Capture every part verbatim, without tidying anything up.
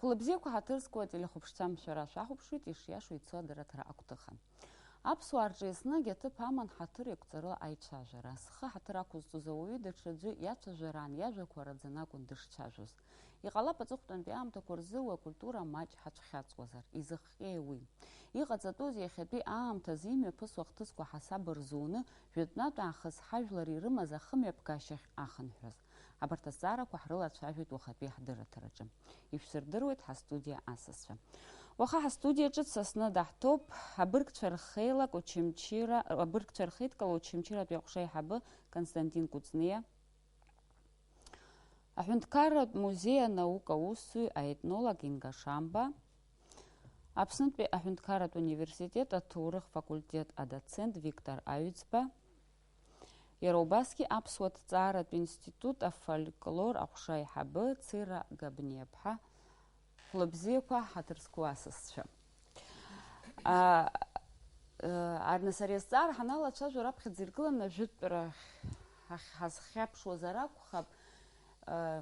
Хәлыбзиақәа ҳаҭыр зқәу ателехәаԥшцәа амшәара шәахәаԥшуеит, ишиашоу ицо адырраҭара агәҭыха. Аԥсуаа рҿы еснагь аҭыԥ аман ҳаҭыр еиқәҵарыла аицәажәара. Зхы ҳаҭыр ақәызҵоз ауаҩы даҽаӡәы иацәажәараан иажәақәа раӡаны акәын дышцәажәоз. Иҟалап аҵыхәтәантәи аамҭақәа рзы уи акультура маҷ ҳацәхьаҵуазар, изыхҟьеи уи? Иҟаҵатәузеи иахьатәи аамҭазы имҩаԥысуа ахҭысқәа ҳасаб рзуны, жәытәнатә аахыс ҳажәлар ирымаз ахымҩаԥгашьахь ахынҳәуаз? Абарҭ азҵаарақәа ҳрылацәажәоит уахатәи ҳдырраҭараҿы. Ишәсырдыруеит ҳастудиа асасцәа. Уаха ҳастудиа ҿыц Сасны даҳҭоуп. Абыргцәа рхеилак Очамчыра, абыргцәа рхеидкыла Очамчыратәи аҟәша аиҳабы Константин Кәыҵниа, аҳәынҭқарратә музеи анаука усзуҩ, аетнолог Инга Шамба, Аԥснытәи аҳәынҭқарратә университет аҭоурых факультет адоцент Виктор Аҩӡба, иара убасгьы Аԥсуа ҭҵааратә институт афольклор аҟәша аиҳабы Цира Габниаԥҳа. Хәлыбзиақәа, ҳаҭыр зқәу асасцәа. А, э, арныс ари азҵаара ҳаналацәажәо, раԥхьаӡа иргыланы ажәытәра ҳахь-, ҳазхьаԥшуазар акәхап, э,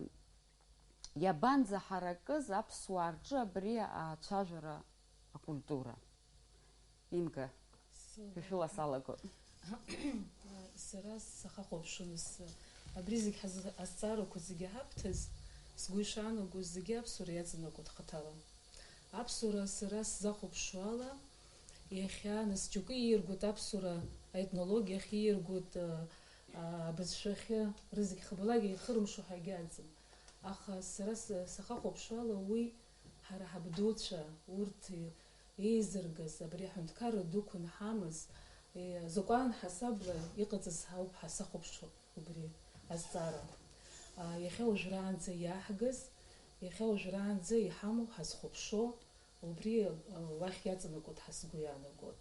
иабанӡаҳаракыз аԥсуаа рҿы абри ацәажәара акультура? Инга, шәышәыла салагоит. Сара сахахәаԥшуан ес-, абри зегь ҳазы-, азҵаарақәа зегьы ҳабҭаз, сгәы ишаанагоз зегьы аԥсуара иаҵанакуеит хаҭала. Аԥсуара сара сзахәаԥшуала, иахьа нас џьоукы ииргоит аԥсуара аетнологиахь, ииргоит, а, а, абызшәахьы, рызегь хабалак еихырымшо ҳәа егьаӡам. Аха сара с-, сахахәаԥшуала уи ҳара ҳабдуцәа, урҭ еизыргаз абри аҳәынҭқарра дуқәа нҳамаз, е, закәан ҳасабла иҟаҵаз ауп ҳасахәаԥшуа убри азҵаара. А, иахьа уажәраанӡа иаҳгаз, иахьа уажәраанӡа иҳамоу ҳазхәаԥшуа, убри, а, уахь иаҵанакуеит ҳәа сгәы иаанагоит.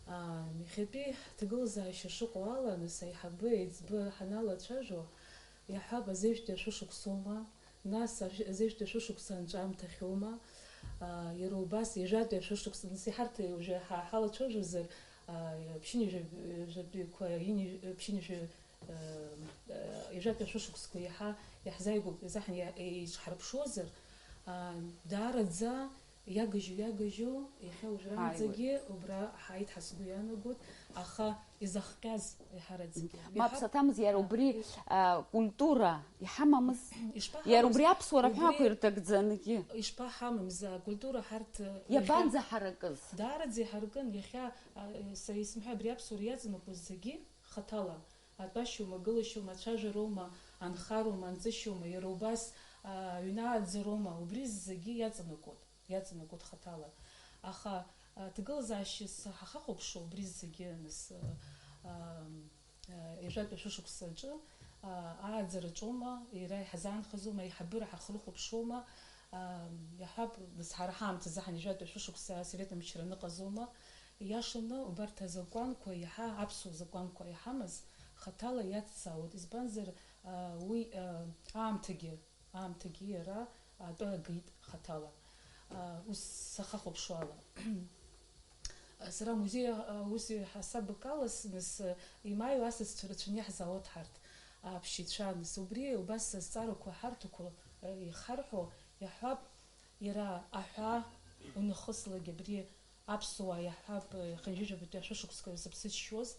А, иахьатәи ҳҭагылазаашьа шыҟоу ала, нас аиҳабы, аиҵбы ҳаналацәажәо, иаҳҳәап, азеижәтәи ашәышықәсоума, нас ажә-, азеижәтәи ашәышықәса анҵәамҭахьоума, а, иара убас ҩажәатәи ашәышықәса, нас иҳарҭ уажәы ҳа-, ҳалацәажәозар, а, ԥшьынҩажәа-, жәатәиқәа, ини-, ԥшьынҩажәа-, э, э, ҩажәатәи ашәышықәсқәа иаҳа иаҳзааигәоуп, изаҳан иа-, еиҿҳарԥшуазар, а, даараӡа иагыжьу, иагыжьу, иахьа уажәраанӡагьы убра ҳааит ҳәа сгәы иаанагоит, аха изахҟьаз еиҳараӡакгьы. Мап, иаҳа-, саҭамыз, иара убри, а, культура иҳамамыз? Ишԥаҳамамыз? Иара убри аԥсуара убри ҳәа ақәирҭагӡаныгьы. Ишԥаҳамамыз, акультура ҳарҭ, а, иахьа иабанӡаҳаракыз? Даараӡа иҳаракын, иахьа, а, са исымҳәа, абри аԥсуара иаҵанакуаз зегьы хаҭала, атәашьоума, гылашьоума, ацәажәароума, анхароума, анҵышьоума, иара убас, а, аҩны ааӡароума, убри зегьы иаҵанакуеит. Иаҵанакуеит хаҭала. Аха, а, ҭагылазаашьас ҳахахәаԥшуа убри зегьы, нас, а, а, а, ҩажәатәи ашәышықәсаҿы, а, ааӡараҿоума, иара иҳазаанхазоума, аиҳабыра ҳахрыхәаԥшуама, а, иаҳҳәап, нас, ҳара ҳаамҭазы ҳан ҩажәатәи ашәышықәса асовет мчра аныҟазоума, иашаны убарҭ азакәанқәа иаҳа, аԥсуа закәанқәа иҳамаз хаҭала иацҵаауеит, избанзар, а, уи, а, аамҭагьы аамҭагьы иара атәы агеит хаҭала, а, ус сахахәаԥшуала. Сара амузеи аус ҳасабыкала, нас, имааиуа асасцәа рацәаны иаҳзаауеит ҳарҭ аԥшьацәа, нас, убри убас азҵаарақәа ҳарҭақәа, а, ихарҳәо, иаҳҳәап, иара аҳәаа унахыслак абри Аԥсуаа иаҳҳәап, хынҩажәижәабатәи ашәышықәсқәа зыԥсы џьшьоз,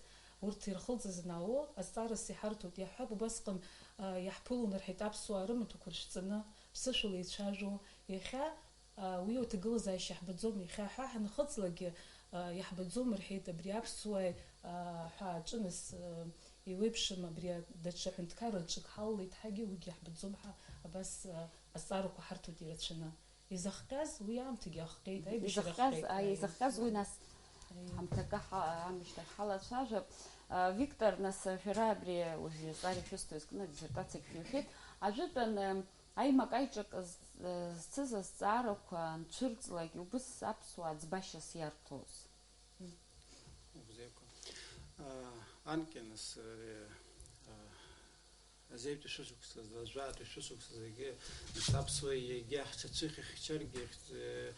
урҭ ирхылҵыз анаало, азҵаарас иҳарҭоит, иаҳҳәап, убасҟан, а, иаҳԥылон рҳәеит аԥсуаа рымаҭәақәа ршәҵаны, ԥсышәала еицәажәо, иахьа, а, уи уҭагылазаашьа иаҳбаӡом, иахьа ҳәа ҳанхыҵлакгьы, а, иаҳбаӡом рҳәеит, абри аԥсуааи, а, ҳәа аҿынас, а, еиуеиԥшым, абри а-, даҽа ҳәынҭқарра ҿык ҳалалеит ҳәагьы уигьы иаҳбаӡом ҳәа абас, а, азҵаарақәа ҳарҭоит ирацәаны. Изахҟьаз уи аамҭагьы ахҟьеит, аибашьра Изахҟьаз, ахҟьеит, а, аи. Изахҟьаз уи нас Аи. Ҳамҭакы ҳа-, ҳамышьҭахь ҳалацәажәап. А, Виктор, нас, а, шәара абри уажә иазҵаара шәысҭо изкны адиссертациак шәыҩхьеит. Ажәытәан, м, аимак-аиҿак з-, зцыз азҵаарақәа анцәырҵлак, убыс аԥсуаа ӡбашьас иарҭоз. Убзиақәа. А, анкьа нас, а, а, Азеижәтәи шәышықәсазы, ажәаатәи шәышықәсазы, егьи, нас, аԥсуа егьи ҳҽацәыхьчаргьы, э,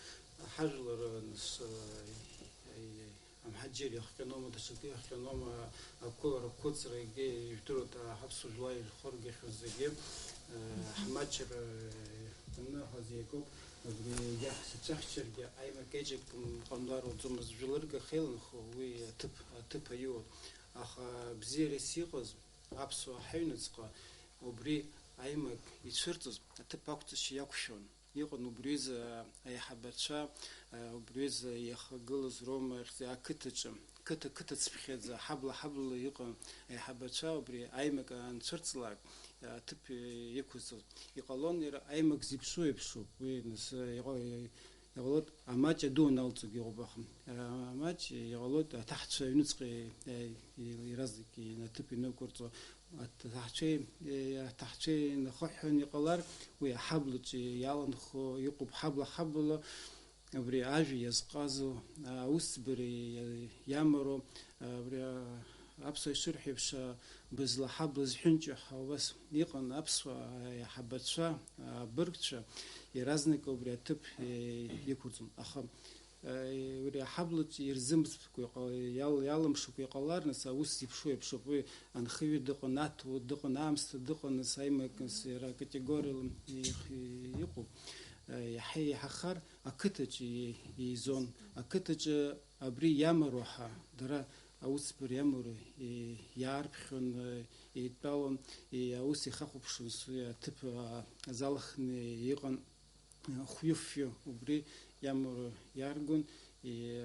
ҳажәлар, нас, э, э, амҳаџьыр иахҟьаноума, даҽакы иахҟьаноума, ақәылара, ақәыҵра, егьи, ижәдыруеит, аԥсуа жәлар ирхыргахьоу зегьы, э, ҳмаҷра, э, Аныҳәаз иакоуп, абри иаҳцәыхьчаргьы аимак-еиҿак ҟамлар уаӡомызт, жәларык ахьеиланхо уи аҭыԥ, аҭыԥ аиуа. Аха бзиарас иҟаз аԥсуаа ҳаҩныҵҟа убри аимак ицәырҵыз аҭыԥ ақәҵашьа иақәшәон. Иҟан убри азы аиҳабацәа, убри азы иахагылаз Рома ихьӡ-, ақыҭаҿы, қыҭа-қыҭацыԥхьаӡа, ҳабла-ҳаблала иҟан аиҳабацәа, убри аимак анцәырҵлак, аҭыԥ иқәызҵоз. Иҟалон иара аимак зеиԥшу еиԥшуп. Уи нас, иҟа-, иҟалоит амаҷ аду аналҵугьы ыҟоуп, аха, а, амаҷ иҟалоит аҭаҳцәа аҩныҵҟа, а, иразгьы аҭыԥ инықәырҵо. Аҭаҳцәеи, е, аҭаҳцәеи нахыҳәҳәан иҟалар, уи аҳаблаҿы иаланхо иҟоуп, ҳабла-ҳаблала абри ажәа иазҟазо, аусӡбара иа-, иамароу, абри, а, аԥсуа ишырҳәо еиԥш, а, бызла ҳабла зҳәынҷо ҳәа убас иҟан аԥсуа аиҳабацәа, абыргцәа, иаразнак убри аҭыԥ, е, иқәырҵон. Аха Уи аҳаблаҿ ирзымҵкәа иҟа-, иал-, иалымшакәа иҟалар, нас аус зеиԥшу еиԥшуп. Уи анхаҩы дыҟан, аҭауад дыҟан, аамсҭа дыҟан, нас аимак, нас иара акатегориала их-, иҟоуп. Иаҳа-, иаҳахар ақыҭаҿы и-, еизон. Ақыҭаҿы абри иамароу ҳәа, дара аусбара иамароу и-, иаарԥхьон, еидтәалон, и-, аус ихахәаԥшуан, уи аҭыԥ, а, азалхны иҟан. Хәҩы-фҩы убри иамоу иаргон, и-,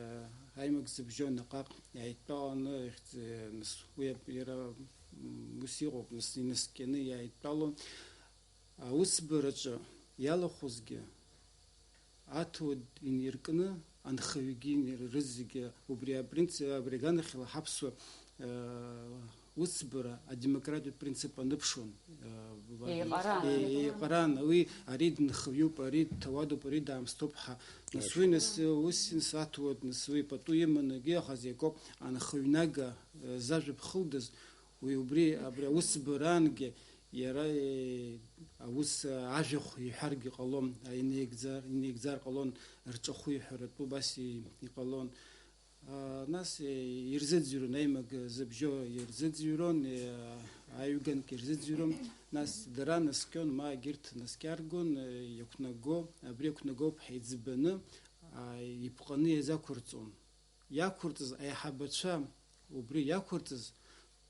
аимак зыбжьо наҟ-ааҟ иааидтәаланы, ихьӡ-, нас, уи ап-, иара, м, ус иҟоуп, нас, инаскьаны иааидтәалон. Аусбараҿы иалахәызгьы, аҭауад иниркны, анхаҩгьы инир-, рызегьы убри апринцип, абри аганахьала ҳаԥсуа, э, усбара адемократиатә принцип аныԥшуан, э, Еиҟаран. Е-, еиҟаран, уи ари дынхаҩуп, ари дҭауадуп, ари даамсҭоуп ҳәа. Нас уи, нас, ус, нас аҭауад, нас уи пату иманы акы иҟаз иакоуп, анхаҩнага, э, зажәа ԥхылдаз, уи убри, абри аусбараангьы иара, э, аус, э, ажәахә иҳәаргьы ҟалон, а, инеигӡар, инеигӡар ҟалон, рҿахәы иҳәаратәы убас и-, иҟалон. А, нас, э, ирзыӡырҩуан, аимак зыбжьо ирзыӡырҩуан, э, аҩганк ирзыӡырҩуан, нас дара наскьон, ма егьырҭ наскьаргон, э, иақәнаго, абри иақәнагоуп ҳәа иӡбаны, а, ипҟаны иазақәырҵон. Иақәырҵаз аиҳабацәа, убри иақәырҵаз,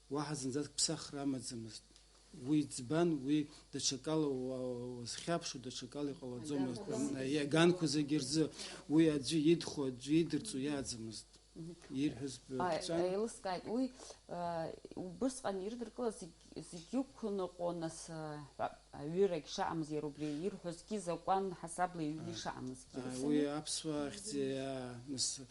уаҳа зынӡак ԥсахра амаӡамызт. Уи ӡбан, уи даҽакала уа-, уазхьаԥшу, даҽакала иҟалаӡомызт. Аганқәа зегьы. Аганқәа зегьы рзы уи аӡәы идхо, аӡәы идырҵо иааӡамызт. Мгм. Ирҳәоз А, бҵәан. Еилыскааит, уи, а, убысҟан ирыдыркылаз зегь-, зегь иқәныҟәо, нас, а, ҳәа, аҩырагь шаҟамыз, иара убри ирҳәозгьы закәан ҳасабла иҩны А, ишаҟамызгьы а, рацәаны. Уи аԥсуаа ахьӡ, а, нас,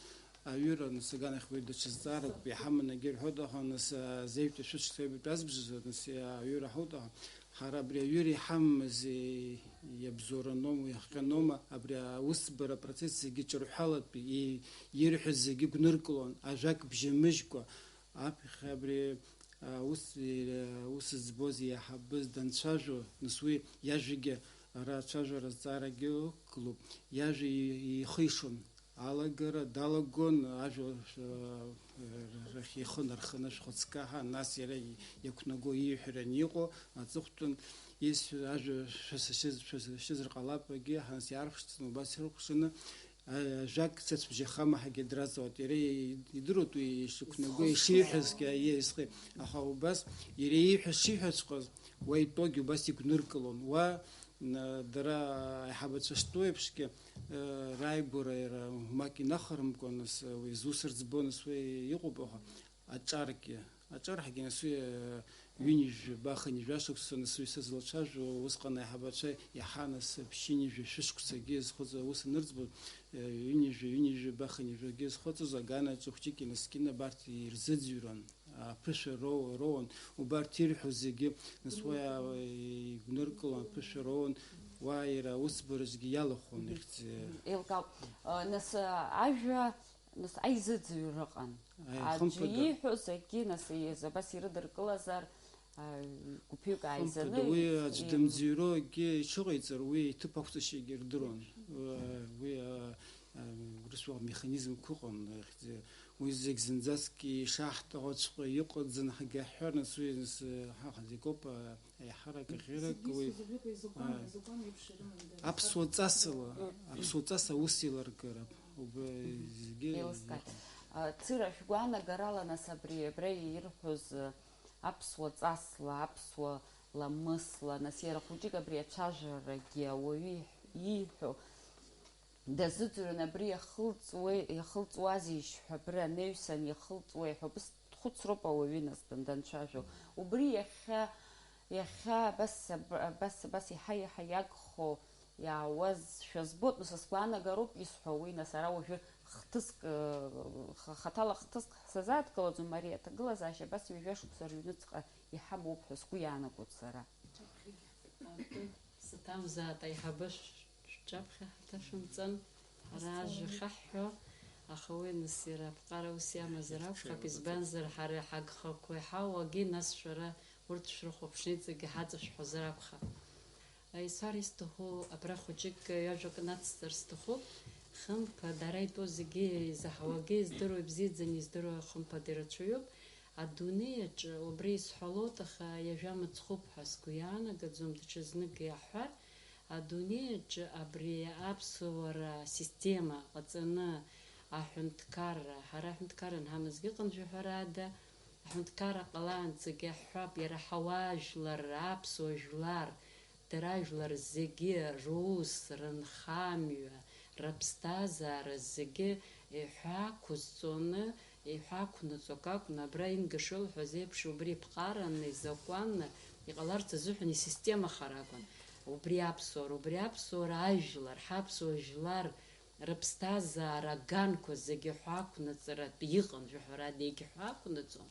Аҩыра, нас, аганахь уи даҽа зҵаарак иҳаман, егьырҳәоит, аха, нас, а, зеижәтәи шәышықәса ҩбатәи азбжазы, нас, а, аҩыра ҳауҭ, аха ҳара абри аҩыра иҳамамыз, е, иабзоураноума, иахҟьаноума, абри аусбара апроцесс зегьы ҿырҳәалатәи, и-, ирҳәаз зегьы гәныркылон, ажәак бжьамыжькәа, аԥхьа абри, а, ус, е, ус збоз иаҳабыз данцәажәо, нас уи иажәагьы ара ацәажәара азҵаарагьы ықәлоуп, иажәа и-, ихишон. Алагара далагон, ажәа, э, рахь ихы нарханы шәхәыцкаҳа, нас иара иақәнаго ииҳәаран иҟоу аҵыхәтәан исҳәо ажәа шәасашьыз-, шәасашьызар ҟалап, егьи ҳанс иаарԥшӡаны убас ирыкәшаны, а, ажәак сацәбжьахама ҳәагьы дразҵаауан. Иара идыруеит уи ишықәнаго, ишиҳәазгьы, аиеи, аиеи, аиеи, аха убас иара ииҳәаз шиҳәаҵәҟьаз уа итәогьы убас игәныркылон. Уа Н-, дара аиҳабацәа шҭәу еиԥшгьы, э, рааигәара иара умак инахарымкәа, нас, э, уи зус рӡбо, нас, уи иҟоуп, аха аҿаргьы, аҿар ҳагьы, нас, уи, э, ҩынҩажәи баха ҩынҩажәа шықәса, нас, уи сызлацәажәо, усҟан аиҳабацәа иаҳа, нас, ԥшьынҩажәи шәышықәсагьы зхыҵуа аус анырӡбо, э, ҩынҩажәи, ҩынҩажәи баха ҩынҩажәагьы зхыҵуаз аганаҿы хәҷык инаскьаны абарҭ ирзыӡырҩуан. Аԥышәа роу-, роуан, убарҭ ирҳәо зегьы, нас уи, а, игәныркылон, аԥышәа роуан, уа иара аусбаразгьы иалахәын, ихьӡ-, Еилкаауп. А, нас, а, ажәа, нас, аизыӡырҩра ыҟан. Аи, аӡәы хымԥада. Ииҳәоз акгьы, нас, из-, абас ирыдыркылазар, а, гәыԥҩык ааизаны, Хымԥада, уи и-, аӡә и-, дымӡырҩроу акгьы иҽыҟаиҵар, уи иҭыԥ ақәҵашьагьы рдыруан. Уи, уи, а, а, урысшәала механизмқәа ыҟан, ихьӡ-, Уи зегь зынӡаскгьы ишаҳҭахуҵәҟьа иҟаӡам, ҳагьаҳҳәар, нас уи, нас, ҳа ҳазегоуп, а, аиҳарак, аӷьырак, уи, а, аԥсуа ҵасла, аԥсуа ҵас аус еилыргара, убри зегьы еилыскааит. А, Цыра, шәгәаанагарала, нас, абри, абра ирҳәоз, а, аԥсуа ҵасла, аԥсуа ламысла, нас иара хәыҷык абри ацәажәарагьы ауаҩы иҳ-, ииҳәо дазыӡырҩуан, абри иахылҵуеи, иахылҵуазеишь ҳәа, абри анаҩсан иахылҵуеи ҳәа, убыс дхәыцроуп ауаҩы, нас, дан-, данцәажәо. Убри иахьа, иахьа абас, аб-, абас, абас иаҳа-иаҳа иагхо иаауазшәа збоит, нас, сгәаанагароуп исҳәо уи, нас, ара уажәы хҭыск, ы, х-, хаҭала хҭыск ҳзазааҭгылаӡом, ари аҭагылазаашьа абас ҩажәа шықәса рыҩныҵҟа иҳамоуп ҳәа сгәы иаанагоит сара. Саҭамзааит, аиҳабы шә-, шәҿаԥхьа ҳҭашәымҵан, ҳара ажәа хаҳҳәо, аха уи, нас, иара аԥҟара ус иамазар акәхап, избанзар, ҳара ҳагхақәа иҳауагьы, нас, шәара урҭ шәрыхәаԥшны иҵегьы ҳаҵашәҳәозар акәхап. Исҳәар исҭаху, абра хәыҷык ҩажәак нацҵар сҭахуп. Хымԥада, ара итәоу зегьы изаҳауагьы, издыруа ибзиаӡаны издыруа, хымԥада, ирацәаҩуп. Адунеи аҿы, убри исҳәалоит, аха иажәа мыцхәуп ҳәа сгәы иаанагаӡом, даҽазнык иаҳҳәар, адунеи аҿы абри аԥсуара система ҟаҵаны аҳәынҭқарра, ҳара аҳәынҭқарра анҳамазгьы ыҟан, жәаҳәарада, аҳәынҭқарра ҟалаанӡагьы ҳҳәап, иара ҳауаажәлар, аԥсуа жәлар, дара ажәлар зегьы рус, рынхамҩа, рыԥсҭазаара зегьы иҳәақәызҵоны, иҳәақәнаҵо акакәны, абра Инга шылҳәаз еиԥш, убри ԥҟараны, изакәанны иҟаларц азыҳәан исистемахар акәын. Убри аԥсуара, убри аԥсуара ажәлар, ҳаԥсуа жәлар рыԥсҭазаара аганқәа зегьы ҳәақәнаҵаратә иҟан, жәаҳәарада, егьҳәақәнаҵон.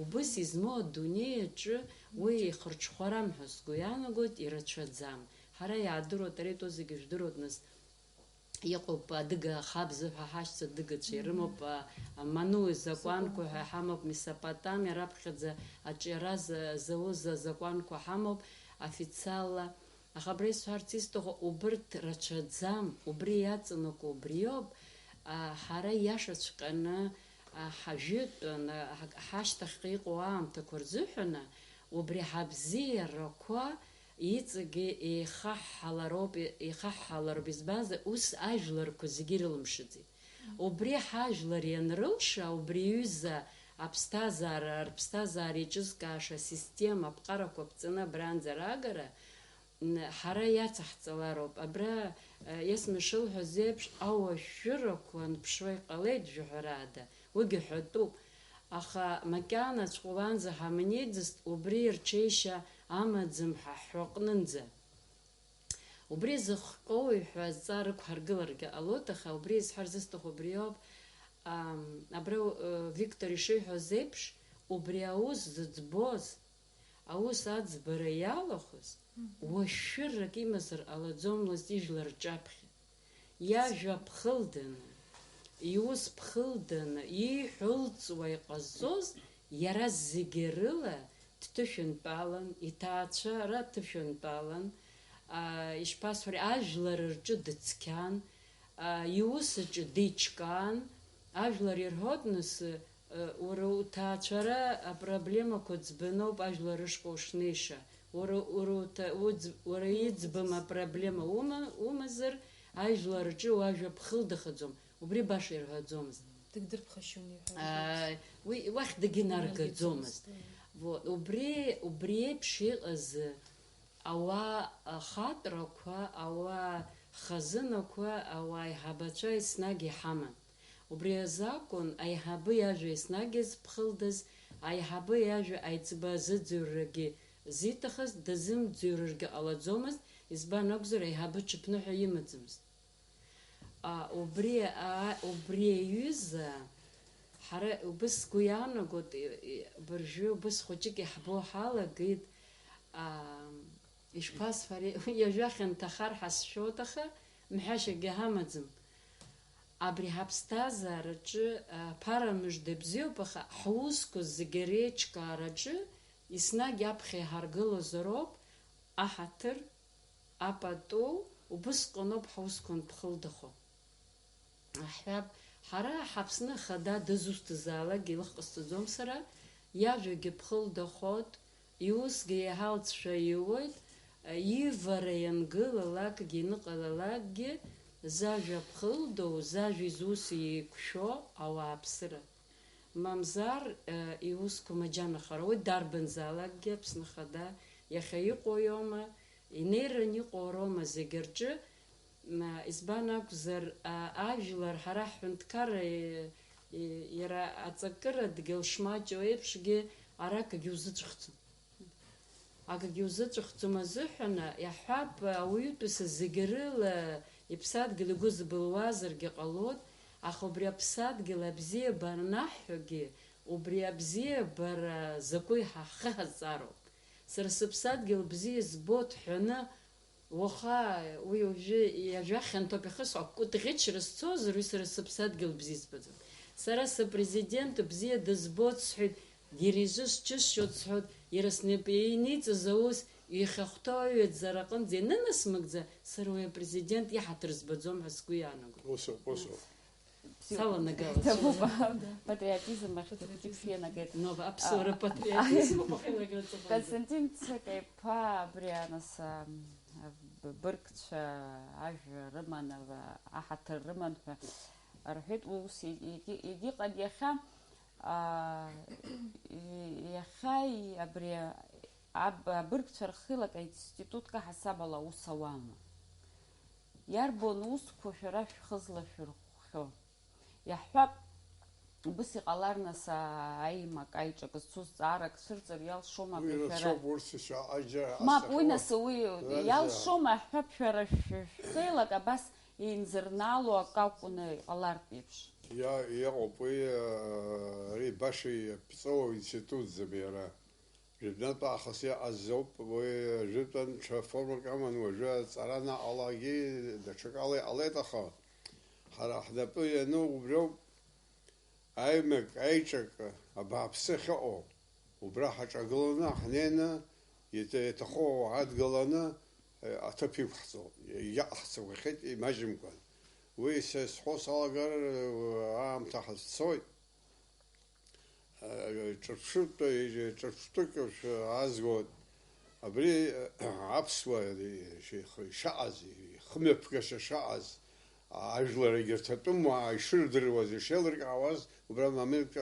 Убыс измоу адунеи аҿы уи ихырҽхәарам ҳәа сгәы иаанагоит, ирацәаӡам. Ҳара иаадыруеит, ара итәоу зегьы жәдыруеит, нас, иҟоуп адыга ахабза ҳәа ҳашьцәа адыгацәа ирымоуп, а, аману изакәанқәа ҳәа ҳамоуп, Месопотамиа раԥхьаӡа аҿиара за-, зауз азакәанқәа ҳамоуп официалла. Аха абра исҳәарц исҭаху, убырҭ рацәаӡам, убри иаҵанакуа убриоуп, а, ҳара иашаҵәҟьаны, а, ҳажәытәан, а, ҳа-, ҳашьҭахьҟа иҟоу аамҭақәа рзыҳәаны, убри ҳабзиарақәа иҵегьы еихаҳҳалароуп, еихаҳҳалароуп, избанзар, ус ажәларқәа зегьы ирылымшаӡеит. Убри ҳажәлар ианрылша, убри аҩыза аԥсҭазаара, рыԥсҭазаара еиҿызкааша асистема аԥҟарақәа ԥҵаны абранӡа рагара, н-, ҳара иацаҳҵалароуп. Абра, э, Есма ишылҳәаз еиԥш, ауашәшәырақәа анԥшуа иҟалеит, жәаҳәарада, уигьы ҳәатәуп. Аха макьанаҵәҟьа уаанӡа ҳамнеиӡацт, убри рҽеишьа амаӡам ҳәа ҳҳәо аҟнынӡа. Убри зыхҟьоуи ҳәа азҵаара ықәҳаргыларгьы ҟалоит, аха убри изҳәар зысҭаху убриоуп, ам, абра, э, Виктор ишиҳәоз еиԥш, убри аус зыӡбоз, аус аӡбара иалахәыз, уашәшәыррак имазар ҟалаӡомызт ижәлар рҿаԥхьа. Иажәа ԥхылданы, иус ԥхылданы, ииҳәо ылҵуа иҟазҵоз, иара зегьы рыла дҭышәынтәалан, иҭаацәара ҭышәынтәалан, а, ишԥасҳәари, ажәлар рҿы дыцқьан, а, иус аҿы деиҿкаан, ажәлар ирҳәоит, нас, уара уҭаацәара апроблемақәа ӡбаноуп ажәлар рышҟа ушнеиша. Уара, уара уҭа-, уӡ-, уара иӡбам апроблема ума-, умазар, ажәлар рҿы уажәа ԥхылдахаӡом. Убри баша ирҳәаӡомызт. Дыгдырԥхашьон иҳәа. Аа, уи уахь дагьынаргаӡомызт. Дынаргаӡомызт, уи. Вот, убри, убри еиԥш иҟаз ауаа ахатәрақәа, ауаа хазынақәа, ауаа аиҳабацәа еснагь иҳаман. Убри азы акәын аиҳабы иажәа еснагь зыԥхылдаз, аиҳабы иажәа аиҵбы азыӡырҩрагьы зиҭахыз, дазымӡырҩыргьы ҟалаӡомызт, избан акәзар, аиҳабы ҽыԥныҳәа имаӡамызт. А, убри, а, убри аҩыза, ҳара убыс сгәы иаанагоит, и, и, абыржәы убыс хәыҷык иаҳбо ҳалагеит, а, ишԥасҳәари, уи иажәа хьанҭахар ҳазшәоит, аха мҳәашьагьы ҳамаӡам. Абри ҳаԥсҭазаараҿы, а, ԥара мыжда бзиоуп, аха ҳусқәа зегьы реиҿкаараҿы еснагь аԥхьа иҳаргылозароуп аҳаҭыр, апату, убысҟаноуп ҳусқәа анԥхылдахо. Ҳҳәап, Ҳара ҳаԥсны ахада дызусҭазаалакгьы илых ҟасҵаӡом сара, иажәагьы ԥхылдахоит, иусгьы еиҳа алҵшәа иуеит, ивара иангылалакгьы иныҟалалакгьы, зажәа ԥхылдоу, зажәа изус еиқәшәо ауааԥсыра. Мамзар, иусқәа маџьанахара, уи дарбанзаалакгьы Аԥсны Ахада иахьа иҟоу иоума, инеираны иҟоу роума зегь рҿы, М, избан акәзар, а, ажәлар ҳара ҳҳәынҭқарра, и-, и-, иара аҵакыра дгьыл шмаҷу еиԥшгьы ара акгьы узыҵәахӡом. Акгьы узыҵәахӡом азыҳәан, иаҳҳәап, ауаҩытәыҩса зегьы рыла иԥсадгьыл игәы збылуазаргьы ҟалоит, аха убри аԥсадгьыл абзиабара анаҳҳәогьы, убри абзиабара закәи ҳа ҳхы ҳазҵаароуп. Сара сыԥсадгьыл бзиа збоит ҳәаны, Уаха уи уажәы иажәа хьанҭоуп ихысҳәо, акәытӷьычра сцозар, уи сара сыԥсадгьыл бзиа збаӡом. Сара сыпрезидент бзиа дызбоит сҳәеит, иара изы сџьысшьоит сҳәоит, иара снапы ианиҵаз аус ихьахәҭоу аҩаӡара аҟынӡа ианынасмыгӡа, сара уи апрезидент иҳаҭыр збаӡом ҳәа сгәы иаанагоит. Усоуп, усоуп. Саланагалацәоуп. Ҭабуп, патриотизм ахь актив шәианагеит. Нова аԥсуара патриотизм ахь илагаҵәҟьоуп. Константин Цыкаиԥа абри анас, а, б-, быргцәа ажәа рыман, а, аҳаҭыр рыман ҳәа рҳәеит, уи ус егьи-, егьи-, егьыҟан иахьа, а, и-, иахьа и-, абри аб-, абыргцәа рхеилак аинститутк аҳасабала аус ауама? Иарбан усқәа шәара шәхы злашәырхәхьоу? Иаҳҳәап, убыс иҟалар, нас, а-, аимак, аиҿак зцу зҵаарак цәырҵыр иалшома? Уи абри шәара рацәоуп, урҭ шьаҟа џьара. Мап, уи асахьоу нас уи рацәа. Иалшома, аҳәап, шәара шә-, шәхеилак абас еинзырнаало акы акәны иҟалартә еиԥш? Иа-, иҟоуп уи, а, ари баша иаԥҵоу институтӡам иара. Жәытәнатә аахыс иҟаз ауп, уи жәытәан ҽа формак аман, уажәы аҵара анаҟалагьы даҽакала иҟалеит, аха ҳара ҳнапы иану убриоуп, аимак, аиҿак абааԥсы ахьыҟоу, убра ҳаҿагыланы ҳнеины, иҭ-, иҭаху адгыланы, э, аҭыԥ иқәҳҵо, иаҟаҳҵақәахьеит имаҷымкәан. Уи са сҳәо салагар, э, аамҭа ҳазцоит. Ҿырԥштәы, ҿырԥштәык азгоит. Абри аԥсуа шаҟа-, шаҟаз, хымҩаԥгашьа шаҟаз, ажәлар егьырҭ атәымуаа ишырдыруаз, ишеилыркаауаз, убра моментк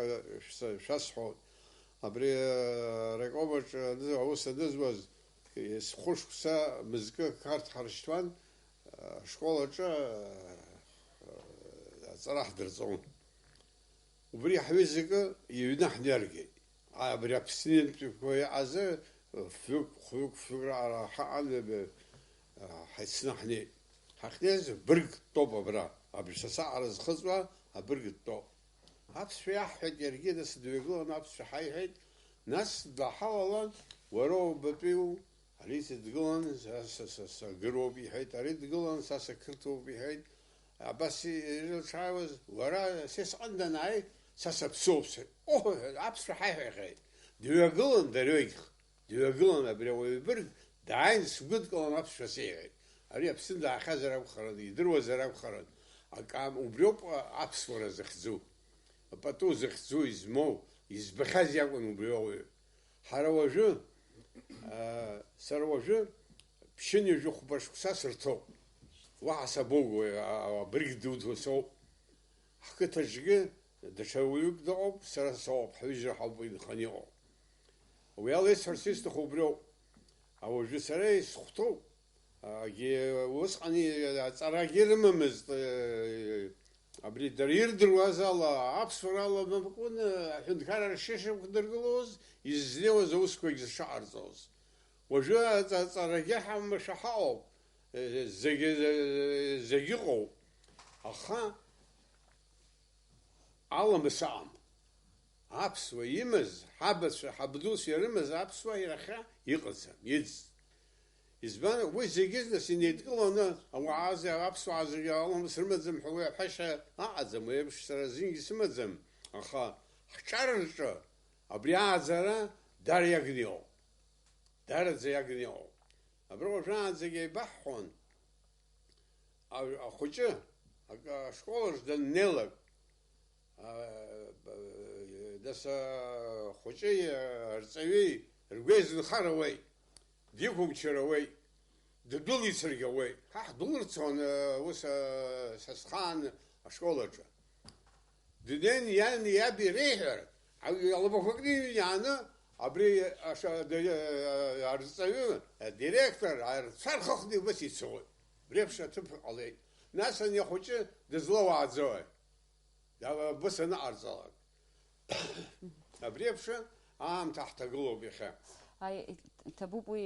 шәса-, шәасҳәоит. Абри араикомаҿ аныз-, аус анызуаз, есхәышықәса мызкы Қарҭ ҳаршьҭуан, ашкол аҿы аҵара ҳдырҵон. Убри ҳҩызакы иҩны ҳнаргеит. Абри Аԥснынтәиқәа иҟазы фҩык, хәҩык, фҩык раҟара ҳаҟан, ҳаицны ҳнеит. Ҳахьнеиз бырг дтәоуп абра, абри са саҟара зхыҵуа абырг дтәоуп. Аԥсшәа иаҳҳәеит иаргьы, нас дҩагылан аԥсшәа ҳаиҳәеит, нас даҳалалан, уара убатәиу? Ари дгылан, са, са, са, сагыруоуп, иҳәеит, ари дгылан, са сақырҭуоуп, иҳәеит. Абас ирылҽааиуаз, уара, са сҟны данааи, са саԥсуоуп, сҳәеит. Оҳ, аԥсшәа ҳаиҳәахьеит. Дҩагылан, дырҩегьых, дҩагылан, абри ауаҩ бырг дааин, сгәыдкылан аԥсшәа сеиҳәеит. Ари Аԥсны даахьазар акәхарын, идыруазар акәхарын. Акы ам-, убриоуп, а, аԥсуара захьӡу. Апату захьӡу, измоу, избахьаз иакәын убри ауаҩы. Ҳара уажәы, аа, сара уажәы ԥшьынҩажәи хәба шықәса сырҭоуп. Уаҳа сабоугои, а-, а-, абырг дуӡӡа соуп. Ҳқыҭаҿгьы даҽа уаҩык дыҟоуп, сара соуп, ҳҩыџьара ҳауп инханы иҟоу. Уи ала исҳәарц исҭаху убриоуп. Ауажәы сара исхәҭоуп. Агьи усҟан аҵарагьы рымамызт, э, абри дара ирдыруаз ала, аԥсуара ала мамакәын, аҳәынҭқарра шышықәдыргылоз, иззнеиуаз аусқәагь зшаҟарҵоз. Уажәы аҵа-, аҵарагьы ҳамашәа ҳаҟоуп, э, зегьы, э, зегь ыҟоуп. Аха аламыс аҟам. Аԥсуа имаз, ҳабацәа, ҳабдуцәа ирымаз аԥсуа иахьа иҟаӡам, иӡ-, избан, уи зегьы нас инеидкыланы, ауаа зе-, аԥсуаа зегьы аламыс рымаӡам ҳәа уи аҳәашьа аҟаӡам, уи еиԥш сара азингьы сымаӡам, аха ҳҿар рҿы абри ааӡара даара иагны иҟоуп. Даараӡа иагны иҟоуп. Абра уажәраанӡагьы еибаҳҳәон, а-, ахәыҷы акы ашкол аҿы даннеилак, а, а, нас, а, хәыҷи, а, арҵаҩи ргәеизынхара уеит, диқәымчыр ауеит, ддәылицаргьы ауеит. Ҳа ҳдәылырцон, а, ус, а, са схаан ашкол аҿы. Днеин иани иаби реиҳәар, алабақәа кны иҩнааны, абри аша-, д-, арҵаҩы, адиректор, арцәа рхыхны убас ицоит. Абри еиԥш аҭыԥ ҟалеит. Нас ани ахәыҷы дызлауааӡои? Абас аныҟарҵалак. Абри еиԥш аамҭа ҳҭагылоуп иахьа. Аи, иҭабуп уи,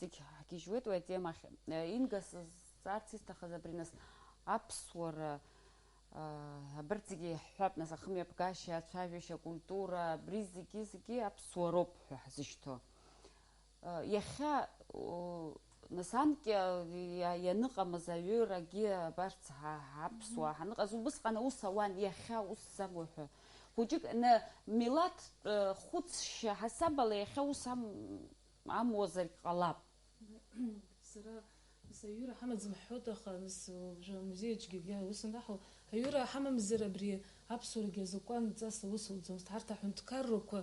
зегь ҳгьежьуеит уи атема ахь. Инга, сызҵаарц исҭахыз абри нас, аԥсуара, аа, абарҭ зегьы иаҳҳәап, нас, ахымҩаԥгашьа, ацәажәашьа, акультура, абри зегьы, зегьы аԥсуароуп ҳәа ҳзышьҭоу. Иахьа, нас, анкьа иа-, ианыҟамыз аҩырагьы абарҭ ҳа-, ҳаԥсуаа ҳаныҟаз, убысҟан аус ауан, иахьа усӡам уҳәа. Хәыҷык, на-, милаҭтә, э, хәыцшьа ҳасабала иахьа ус ам-, амуазаргь ҟалап. Сара, нас, аҩыра ҳамаӡам ҳҳәоит, аха, нас, уажәы амузеи аҿгьы ус анаҳау, аҩыра ҳамамзар абри аԥсуарагьы азакәанҵас аус ауӡомызт. Ҳарҭ аҳәынҭқаррақәа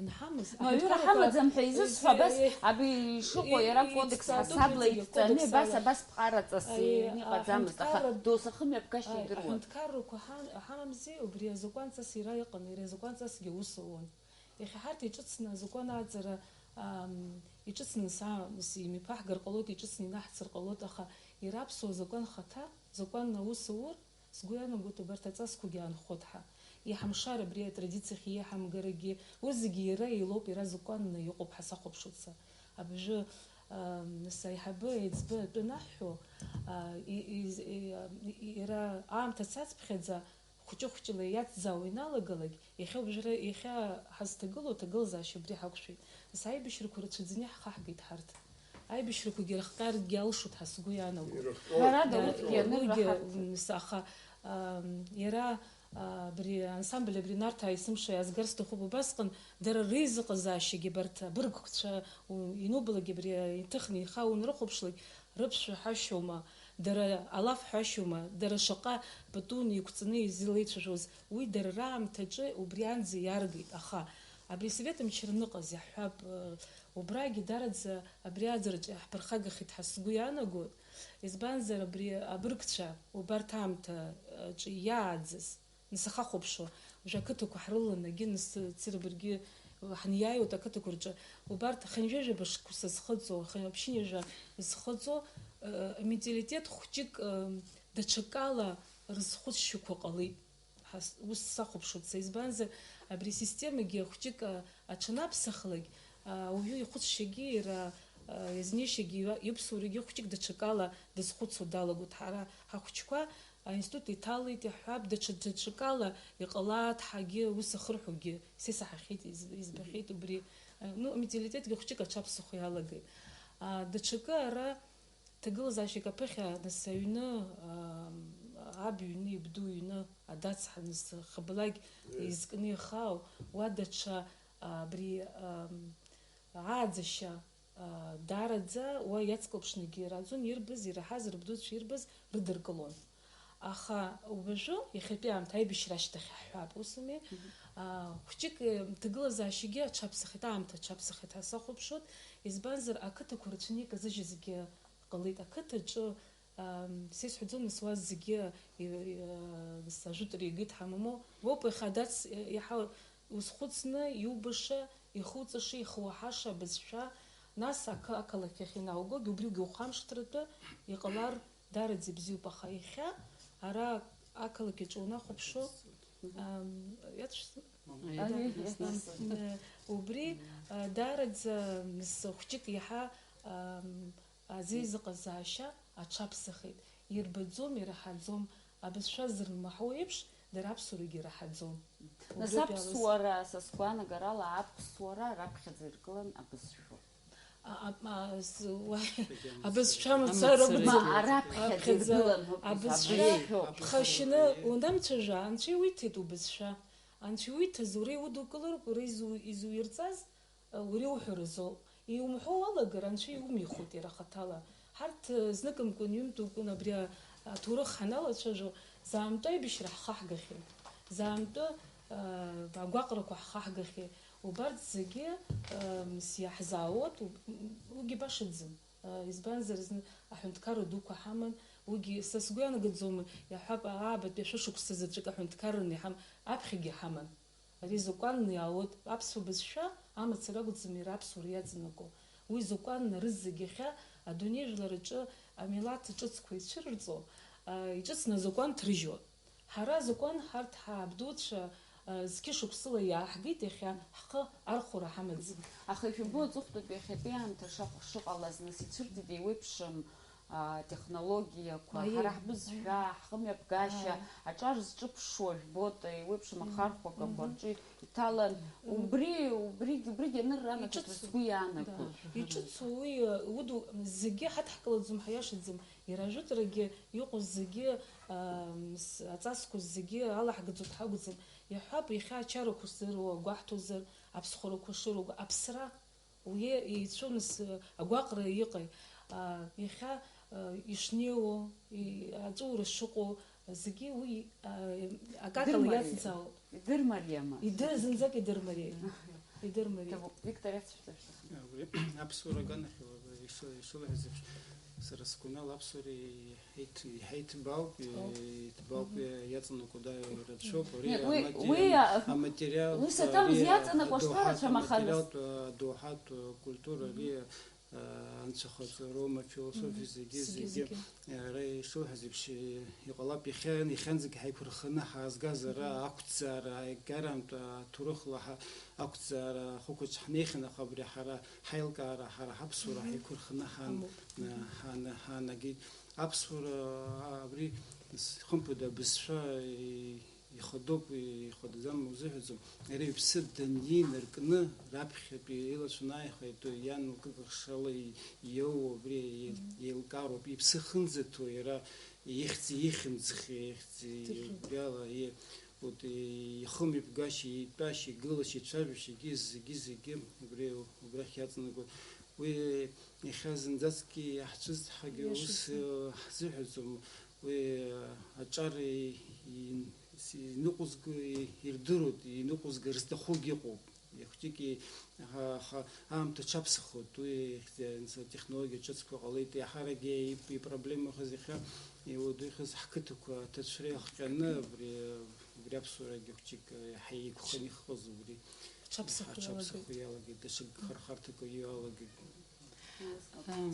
анҳамаз, Но аҩыра аҳәынҭқаррақәа ҳамаӡам ҳәа изысҳәо, абас, абри ишыҟоу иара, и-, кодекс иҵатәуп ҳасабла зегьы иҭҵаны, кодекс абас, ала. Абас ԥҟараҵас Аи, иҟаӡамызт, аха аҳәынҭқарра-, досу ахымҩаԥгашьа аи, идыруан. Аҳәынҭқаррақәа ҳа-, ҳамамзи, убри азакәанҵас иара иҟан, иара изакәанҵасгьы аус ауан. Иахьа ҳарҭ иҿыцны азакәан ааӡара, ам, иҿыцны са-, нас имҩаԥаҳгар ҟалоит, иҿыцны инаҳҵар ҟалоит, аха иара аԥсуа закәан хаҭа, закәанны аус аур, сгәы иаанагоит, убарҭ аҵасқәагьы аанхоит ҳәа. Иҳамшар абри атрадициахь иеиҳамгарагьы, урҭ зегьы иара илоуп, иара закәанны иҟоуп ҳәа сахәаԥшуеит са. Абыржәы, ам, нас аиҳабы, аиҵбы атәы анаҳҳәо, а, и-, и-, и-, иара аамҭа цацԥхьаӡа, хәҷы-хәҷыла иаҵзаауа иналагалак, иахьа убжара, иахьа ҳазҭагылоу аҭагылазаашьа убри ҳақәшәеит. Нас аибашьрақәа рацәаӡаны иаҳхаҳгеит ҳарҭ. Аибашьрақәагьы ирыхҟьаргьы алшоит ҳәа сгәы иаанагоит. Ирыхҟьоит. Ҳәарада, Да, урҭгьы анырра уигьы, ҳарҭ. М, саха, ам, иара, а, абри ансамбль абри Нарҭаа есымша иаазгар сҭахуп убасҟан, дара реизыҟазаашьагьы абарҭ абыргқәцәа, у-, ианубалак абри иҭыхны ихы унрыхәаԥшлак, рыԥшәма ҳәашьоума, дара алаф ҳәашьоума, дара шаҟа пату неиқәҵаны излеицәажәоз, уи дара раамҭаҿы убрианӡа иаргеит, аха абри асовет мчра аныҟаз иаҳҳәап, э, убрагьы дараӡа абри аӡраҿы иаҳԥырхагахеит ҳәа сгәы иаанагоит, избанзар абри абыргцәа убарҭ аамҭаҿы иааӡаз, Нас ахахәаԥшуа, уажәы ақыҭақәа ҳрылан, егьи нас Цырбыргьы ҳаниааиуеит ақыҭақәа рҿы, убарҭ хынҩажәаба шықәса зхыҵуа, хынҩажәа ԥшьынҩажәа зхыҵуа, э, аменталитет хәҷык, э, даҽакала рызхәыцшьақәа ҟалеит. Ҳас-, ус сахәаԥшуеит са, избанзар, абри асистемагьы хәҷык, э, аҽанаԥсахлак, э, ауаҩы ихәыцшьагьы иара, э, иазнеишьагьы иа-, иԥсуарагьы хәҷык даҽакала дазхәыцуа далагоит. Ҳара ҳахәҷқәа Аинститут иҭалеит, иаҳҳәап, даҽа, даҽакала иҟалааит ҳәагьы, ус ахырҳәогьы сеисаҳахьеит, из-, избахьеит убри. Ну, аменталитетгьы хәҷык аҽаԥсахуа иалагеит. А, даҽакы ара ҭагылазаашьак аԥыхьа, нас аҩны, а, аб иҩны, ибду иҩны, адацҳа, нас хыблакь изкны ихаау, уа даҽа, а, абри, а, ааӡашьа, аа, даараӡа уа иацклаԥшны егьи ираӡон, ирбаз, ираҳаз, рыбдуцәа ирбаз рыдыркылон. Аха уажәы, иахьатәи аамҭа аибашьра ашьҭахь ҳҳәап, усуми? Мгм. Аа, хәҷык, э, ҭагылазаашьагьы аҽаԥсахит, аамҭа аҽаԥсахит ҳәа сахәаԥшуеит, избанзар, ақыҭақәа рацәаны иказыжьызгьы ҟалеит. Ақыҭаҿы, ам, са исҳәаӡом, нас уа зегьы, и-, и-, нас ажәытәра иагеит ҳәа мамоу, уоуп иахьа адац, э, иаҳа узхәыцны, иубаша, ихуҵаша, ихуаҳаша абызшәа, нас ақы-, ақалақь ахь инаугогь, убригьы ухамышҭратәы иҟалар, даараӡа ибзиоуп, аха иахьа ара ақалақь аҿы унахәаԥшуа, ам, иацәс-, Аи, да, иацәс-, ам, э, убри, а, даараӡа, мс, хәҷык иаҳа, ам, азеизыҟазаашьа аҽаԥсахит. Ирбаӡом, ираҳаӡом. Абызшәа зырмаҳау еиԥш, дара аԥсуарагьы ираҳаӡом. Нас убриоуп иалаз. Аԥсуара, са сгәаанагарала, аԥсуара раԥхьаӡа иргылан абызшәоуп. А, а, а, с-, уа-, абызшәа мацара Амацара. Ма, раԥхьаӡа аԥхьаӡа иргылан, абызшәа абызшәоуп. Ԥхашьаны унамцәажәа, анцәа иуиҭеит убызшәа. Анцәа иуиҭаз уара иудукылароуп, уара изу-, изуирҵаз, уара иуҳәаразоуп. Иумҳәо уалагар, анцәа иумихуеит иара хаҭала. Ҳарҭ, э, зныкымкәан, ҩынтәымкәан абри а-, аҭоурых ҳаналацәажәо, заамтәа аибашьра ҳхаҳгахьеит. Заамтәы, э, агәаҟрақәа ҳхаҳгахьеит. Убарҭ зегьы, э, мс, иаҳзаауеит, уб-, м, уигьы башаӡам. Э, избанзар, зны аҳәынҭқарра дуқәа ҳаман, уигьы са сгәы ианагаӡом, иаҳҳәап, аабатәи ашәышықәса заҵәык аҳәынҭқарраны иҳам-, аԥхьагьы ҳаман. Ари закәанны иаауеит, аԥсуа бызшәа амацара акәӡам иара аԥсуара иаҵанакуа. Уи закәанны рызегь иахьа адунеи жәлараҿы амилаҭ ҿыцқәа ицәырырҵо, а, иҿыцны азакәан ҭрыжьуа. Ҳара азакәан ҳарҭ ҳабдуцәа, а, зқьышықәсыла иааҳгеит, иахьа ҳхы архәара ҳамаӡам. Аха ишәымбо аҵыхәтәантәи иахьатәи аамҭа шахә-, шыҟалаз нас ицәырҵит еиуеиԥшым а, технологиақәа, Аиеи. Ҳара ҳбызшәа, ҳхымҩаԥгашьа, Ааи. Аҿар зҿыԥшуа жәбоит, еиуеиԥшым Мгм. Ахархәагақәа Мгм. Рҿы иҭалан, Мгм. Убри, убригь, убригь анырра анаҭоит Иҿыцу. Сгәы иаанагоит. Да. Иҿыцу уи, уду зегьы ҳадҳкылаӡом, ҳаиашаӡам. Иара ажәытәрагьы иҟоу зегьы, ам, с-, аҵасқәа зегьы алаҳгаӡоит ҳакәӡам. Иаҳҳәап, иахьа ачарақәа шзыруа гәаҳҭозар, аԥсхәрақәа шыруа, аԥсра Уи еицәоу нас, агәаҟра иҟеи, а, иахьа, а, ишнеиуоу, и-, аҵәуара шыҟоу, зегьы уи, а, акакала Идырмариам. Иацзаауеит. Идырмариама? Идыр-, зынӡак идырмариеит. Идырмариеит. Ҭабуп, Виктор, иацәшәҵа шәҭахым. Абри аԥсуара аганахьала ишыл-, ишылҳәаз еиԥш, сара сгәанала аԥсуара Иҭ-, иаҳа иҭбаауп, Ауп. Иҭбаауп, Мгм. Иаҵанакуа даара ирацәоуп, ари Нет, уи, аматери-, уи, а, аматериал, ус аҭамыз ари иаҵанакуа адоуҳатә, ашәарацәа махаз. Аматериалтә, адоуҳатә культура, Мгм. Ари, а, анцәахаҵароума, афилософиа, Мгм. Зегьы, Зегьы, зегьы, зегьы. Ара ишылҳәаз еиԥш, иҟалап, иахьа, иахьанӡагь ҳаиқәырханы ҳаазгаз ара Мгм. Ақәӡаара, аигарантә аҭоурыхла ҳа-, ақәӡаара ахықәаҿ ҳнеихьан, аха абри ҳара ҳаилкаара, ҳара ҳаԥсуара Мгм. Ҳаиқәырханы ҳан-, Амоуп. Мгм. Ҳан-, ҳаанагеит. Аԥсуара абри, хымԥада, абызшәа ихадоуп, ихадаӡам узыҳәаӡом. Иара иԥсы данинаркны, раԥхьатәи илацәа анааихәа, итәы иан лкыкахшала иоуа абри еилкаароуп. Иԥсы хынӡаҭоу иара ихьӡ ихьымӡӷ, ихьӡ убриала, и-, вот, и-, ихымҩаԥгашьа, итәашьа, игылашьа, ицәажәашьагьы зегьы, зегьы убри, убрахь иаҵанакуеит. Уи иахьа зынӡаскгьы иаҳцәызҳагьы ус, Иашаӡам. Э, ҳзыҳәаӡом. Уи, э, аҿар и-, и-, иныҟәызго и-, ирдыруеит, иныҟәызгар зҭахугьы ыҟоуп. Ихәҷыки, аха, аха аамҭа аҽаԥсахуеит, уи технологиа ҿыцқәа ҟалеит, еиҳаракгьы и-, ипроблемахаз иахьа, иуадаҩхаз ҳқыҭақәа аҭацәра иахҟьаны, абри, абри аԥсуарагьы хәҷык, э, иаҳа еиқәханы иҟаз убри. Аҽаԥсахуа иалагеит. Аҽаԥсахуа иалагеит, даҽа хархарҭақәа иалагеит. Ам,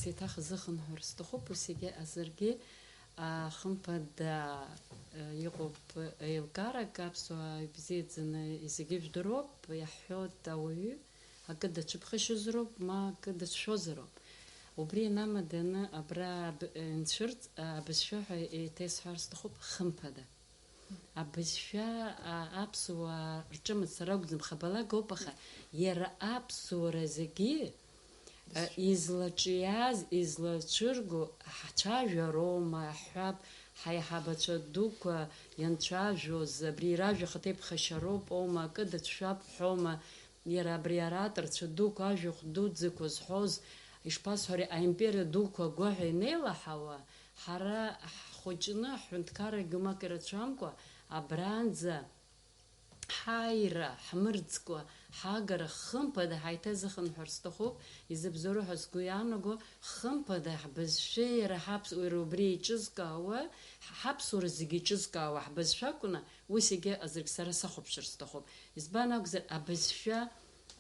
Сиҭах зыхынҳәыр сҭахуп, ус егьа азаргьы, а, хымԥада, а, иҟоуп еилкаарак, аԥсуаа ибзиаӡаны зегьы жәдыруоуп, иаҳҳәоит ауаҩы, акы дацәыԥхашьозароуп, ма акы дацәшәозароуп. Убри инамаданы абра аб-, инцәырҵ, а, абызшәа ҳәа еиҭа исҳәар сҭахуп, хымԥада. Абызшәа, а, аԥсуаа рҿы мацара акәӡам, хабалак ауп, аха иара аԥсуара зегьы, а, излаҿиаз, излацәырго ҳцәажәароума, ҳҳәап, ҳаиҳабацәа дуқәа ианцәажәоз, абри ражәа ахаҭа иԥхашьароуп аума, акы дацәшәап ҳәома, иара абри аратә рцәа дуқәа, ажәахә дуӡӡақәа зҳәоз, ишԥасҳәари, аимпериа дуқәа агәаҳәа инеилаҳауа, Ҳара ҳхәыҷны, ҳҳәынҭқаррагьы умак ирацәамкәа, абранӡа ҳааира, ҳмырӡкәа, ҳаагара хымԥада ҳаиҭазыхынҳәыр сҭахуп, изыбзоуроу ҳәа сгәы иаанаго, хымԥада ҳбызшәеи иара ҳаԥс-, уара убри еиҿызкаауа, ҳ-, ҳаԥсуара зегьы еиҿызкаауа ҳбызшәа акәны, ус егьа азаргь сара сахәаԥшыр сҭахуп. Избан акәзар, абызшәа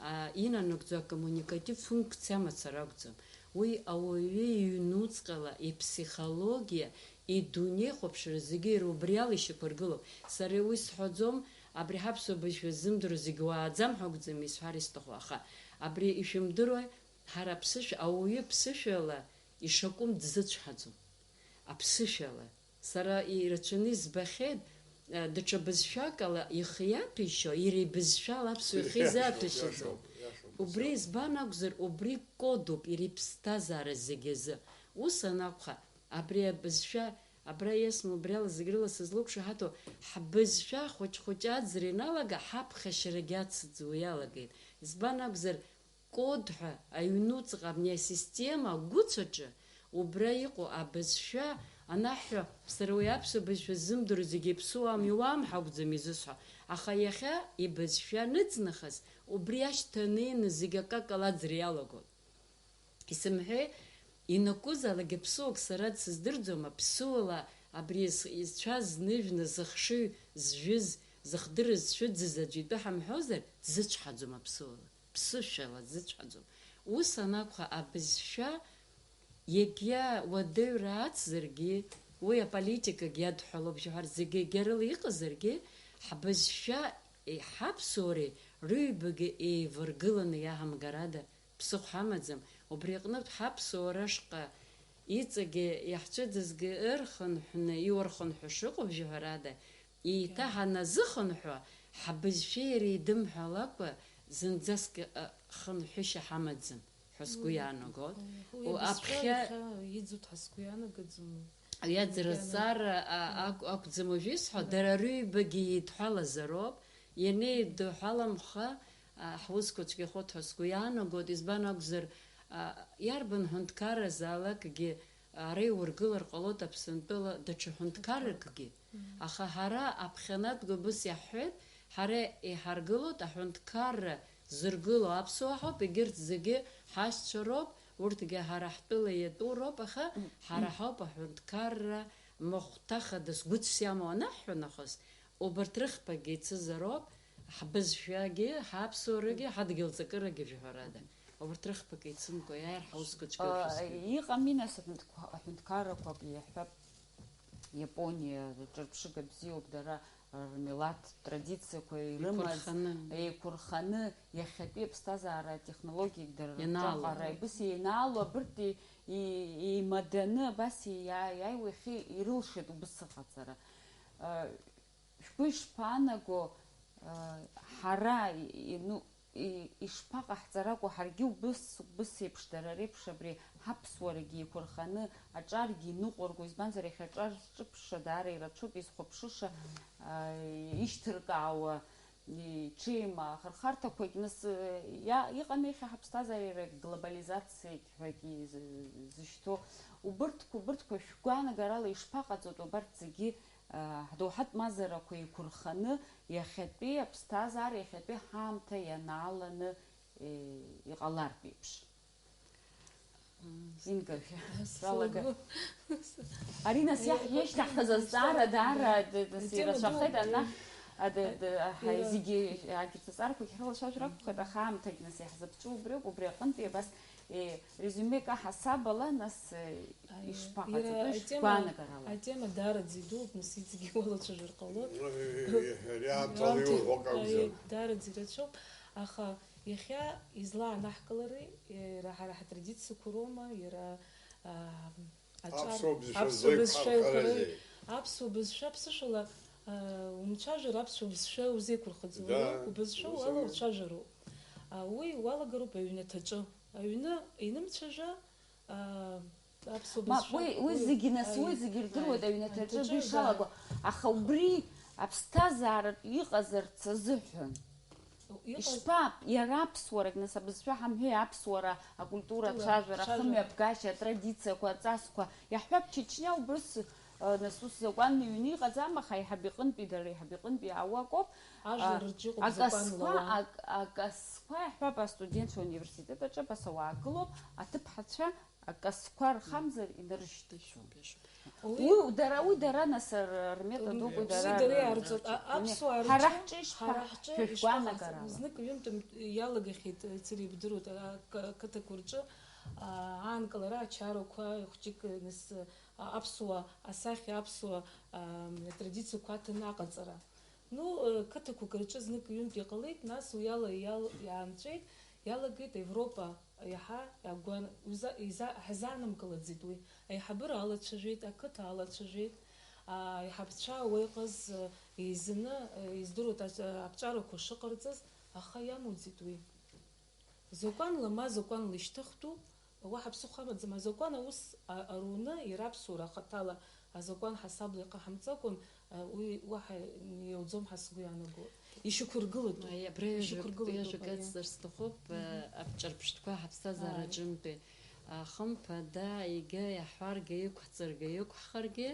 а, инанагӡо акоммуникатив функциа мацара акәӡам. Уи ауаҩы иҩнуҵҟала, иԥсихологиа, идунеихәаԥшра зегьы иара убриала ишьақәыргылоуп. Сара уи сҳәаӡом, абри ҳаԥсуа бызшәа ззымдыруа зегьы уааӡам ҳәа акәӡам исҳәар исҭаху, аха абри ишәымдыруеи, ҳара аԥсышәа, ауаҩы ԥсышәала ишакәым дзыцәҳаӡом. Аԥсышәала. Сара ирацәаны избахьеит, э, даҽа бызшәак ала ихы иаҭәеишьо, иара ибызшәала аԥсуа ихы изаҭәашьаӡом. Иашоуп, иашоуп, убри иашоуп. Избан акәзар, убри кодуп иара иԥсҭазаара зегь азы. Ус анакәха, абри абызшәа, абра иасну убри ала зегь рыла сызлоуқәшаҳаҭу, ҳбызшәа хәыҷ-хәыҷ аӡра иналага, ҳаԥхьашьарагь ацыӡуа иалагеит. Избан акәзар, Код ҳәа аҩнуҵҟа абни асистема агәыцәаҿы убра иҟоу абызшәа Анаҳҳәа, сара уи аԥсуа бызшәа ззымдыруа зегьы иԥсуам, иуам ҳакәӡам изысҳәо, аха иахьа ибызшәа аныҵнахыз, убри ашьҭа анеины зегь акакала аӡра иалагон. Исымҳәеи, ианакәызаалак аԥсуак сара дсыздырӡом, аԥсуала абри ис-, исцәаз, зныжәны зыхшыҩ зжәыз, зыхдырыз зцәыӡыз аӡәы итәы ҳамҳәозар, дзычҳаӡом аԥсуала, ԥсышәала дзычҳаӡом. Ус анакәха, абызшәа егьа уадаҩра ацзаргьы, уи аполитикагьы иадҳәалоуп, ҳәа зегьы егьарыла иҟазаргьы, ҳбызшәа, ҳаԥсуареи рыҩбагьы еиваргыланы иаҳамгарада, ԥсыхәа ҳамаӡам, убри аҟнытә ҳаԥсуара ашҟа иҵегьы иаҳцәыӡызгьы ырхынҳәны, иуархынҳәуа шыҟоу, ҳәарада, еиҭа ҳаназыхынҳәуа, ҳбызшәа иара идымҳәалакәа, зынӡаскгьы, а, хынҳәышьа ҳамаӡам ҳәа сгәы Уи, иаанагоит. Уи О, абызшәа аԥхьа иахьа иӡуеит ҳәа сгәы иаанагаӡом. Аҩаӡара Иагьана. Зҵаара, а, Ага. Акә-, акәӡам уажә исҳәо, Ага. Дара рыҩбагьы еидҳәалазароуп, ианеидҳәаламха, а, ҳусқәа цәгьахоит ҳәа сгәы иаанагоит, избан акәзар, а, иарбан ҳәынҭқарразаалакгьы ара иургылар ҟалоит Аԥсынтәыла даҽа ҳәынҭқарракгьы. Мм. Аха ҳара аԥхьанатәгьы убыс иаҳҳәеит, ҳара иҳаргылоит аҳәынҭқарра зыргыло аԥсуаа ҳауп, егьырҭ зегьы ҳашьцәа роуп, урҭгьы ҳара ҳтәыла иатәу роуп, аха ҳара ҳауп аҳәынҭқарра махәҭа хадас гәыцәс иамоу анаҳҳәо нахыс, убарҭ рыхԥагьы ицызароуп, ҳбызшәагьы, ҳаԥсуарагьы, ҳадгьыл ҵакырагьы жәаҳәарада. Убарҭ рыхԥагьы ицымкәа иааир ҳаусқәа цәгьоушәа А, сгәы. Иҟами, нас, аҳәынҭқәа-, аҳәынҭқаррақәак иаҳҳәап, Иапониа ҿырԥшыга бзиоуп, дара рмилаҭ традициақәа ирымаз, Еиқәырханы. Еиқәырханы, иахьатәи аԥсҭазаара атехнологиак дара Ианаало. Рҿаҟара, абас ианаало, абырҭ и-, и-, еимаданы, абас иа-, иааиуа иахьа ирылшеит убыс аҟаҵара. Э, шәгәы ишԥаанаго, э, ҳара, и-, и-, ну, и-, ишԥаҟаҳҵаракәу, ҳаргьы убыс, убыс еиԥш, дара реиԥш абри ҳаԥсуарагьы еиқәырханы, аҿаргьы иныҟәырго, избанзар, иахьа аҿар рҿыԥшша даара ирацәоуп, изхәаԥшыша, аа, ишьҭыркаауа, иҽеим ахырхарҭақәагь, нас, иа-, иҟами иахьа ҳаԥсҭазаара иара глобализациагь ҳәагьы изы-, зышьҭоу. Убырҭқәа, убырҭқәа шәгәаанагарала ишԥаҟаҵатәу абарҭ зегьы, аа, ҳдоуҳатә мазарақәа еиқәырханы, иахьатәи аԥсҭазаара, иахьатәи ҳаамҭа ианааланы, е, иҟалартә еиԥш. М, Инга, шәа-, Ас-, шәалага. Сылгәы. Ари нас иаҳ-, Аиеи, ишьҭаҳхыз азҵаара даара д-, д-, Атема ирацәахеит, ду-, ана, а, д-, д-, аҳа, иара зегьы, агьырҭ азҵаарақәагь ҳрылацәажәар акәхеит, аха аамҭагь нас иаҳзаԥҵәу убриоуп, убри аҟынтәи абас, е, резюмек аҳасабала, нас, е, Аиеи, ишԥаҟаҵатәу, иара атема, шәгәаанагарала? Атема даараӡа идууп, нас иҵегьы уалацәажәар ҟалоит. Ари аамҭала Аамҭа, иуҳәо акы акәӡам. Аиеи, даараӡа ирацәоуп, аха иахьа излаанаҳкылари, иара ҳара ҳатрадициақәа роума, иара, аа, аҿар, Аԥсуа бызшәа аԥсуа бызшәа злеиқәҳархарызеи? Еиқәхареи, аԥсуа бызшәа ԥсышәала, аа, умцәажәар аԥсуа бызшәа узеиқәырхаӡом, Да, убызшәа узеиқәырхаӡом. Уала уцәажәароуп. А, уи уалагароуп аҩнаҭаҿы. Аҩны инымцәажәа, аа, аԥсуа Мап, бызшәа, уи, уи уи, зегьы нас, аи, уи зегьы рдыруеит аи, аҩнаҭаҿы аҩнаҭаҿы, да. Дышалаго. Аха убри аԥсҭазаараҿ иҟазарц азыҳәан. Иҟаз- Ишԥа, иара аԥсуарак, нас, абызшәа ҳамҳәеи, аԥсуара, акультура, Культура, ацәажәара, цәажәара. Ахымҩаԥгашьа, атрадициақәа, аҵасқәа, иаҳҳәап, Чечниа убыс, э, нас ус закәанны иҩны иҟаӡам, аха аиҳаб иҟынтәи, дара аиҳаб иҟынтәи аауа акоуп. Ажәлар А, рҿы иҟоуп акасқәа, закәанла уаа. Ак-, акасқәа, иаҳҳәап, астудентцәа ауниверситет аҿы абас ауаа гылоуп, аҭыԥҳацәа акасқәа рхамзар инарышьҭ. Ишәоуп, ишәоуп. Уи Уи дара, уи дара нас р-, рметод ауп, уи Уи дара дара р-, иаарҵоит, а, р-, аԥсуаа ҳара рҿы, ҳҿы ишԥа-, ҳара ҳҿы шәышәгәаанагарала. Ишԥаҟаҵа? Знык ҩынтә иалагахьеит, Цыри, ибдыруеит, а, қ-, қыҭақәа рҿы, а, аанкылара, ачарақәа, хәҷык, нас, а, аԥсуа асахьа, аԥсуа, а, традициақәа аҭаны аҟаҵара. Ну, э, қыҭақәак рҿы знык ҩынтә иҟалеит, нас уи ала иал-, иаанҵәеит, иалагеит Европа иаҳа иагәан-, уза-, иза-, ҳзаанымкылаӡеит уи. Аиҳабыра алацәажәеит, ақыҭа алацәажәеит, аиҳабцәа уа иҟаз, э, еизаны, э, издыруеит аҵ-, аԥҵәарақәа шыҟарҵаз, аха иамуӡеит уи. Закәанла ма закәанла ишьҭыхтәу, уаҳа ԥсыхәа амаӡам. Азакәан аус а-, аруны, иара аԥсуара ахаҭала азакәан ҳасабла иҟаҳамҵакәан, а, уи уаҳа иауӡом ҳәа сгәы иаанагоит. Ишьақәыргылатәуп. Аи, абра ҩажәак, Ишьақәыргылатәуп, ҩажәак аиеи. Ацҵар сҭахуп, Мгм. Аԥҵәарԥштәқәа ҳаԥсҭазаара Ааи. Аҿынтәи. Хымԥада, егьа иаҳҳәаргьы, иқәҳҵаргьы, иқәҳхаргьы,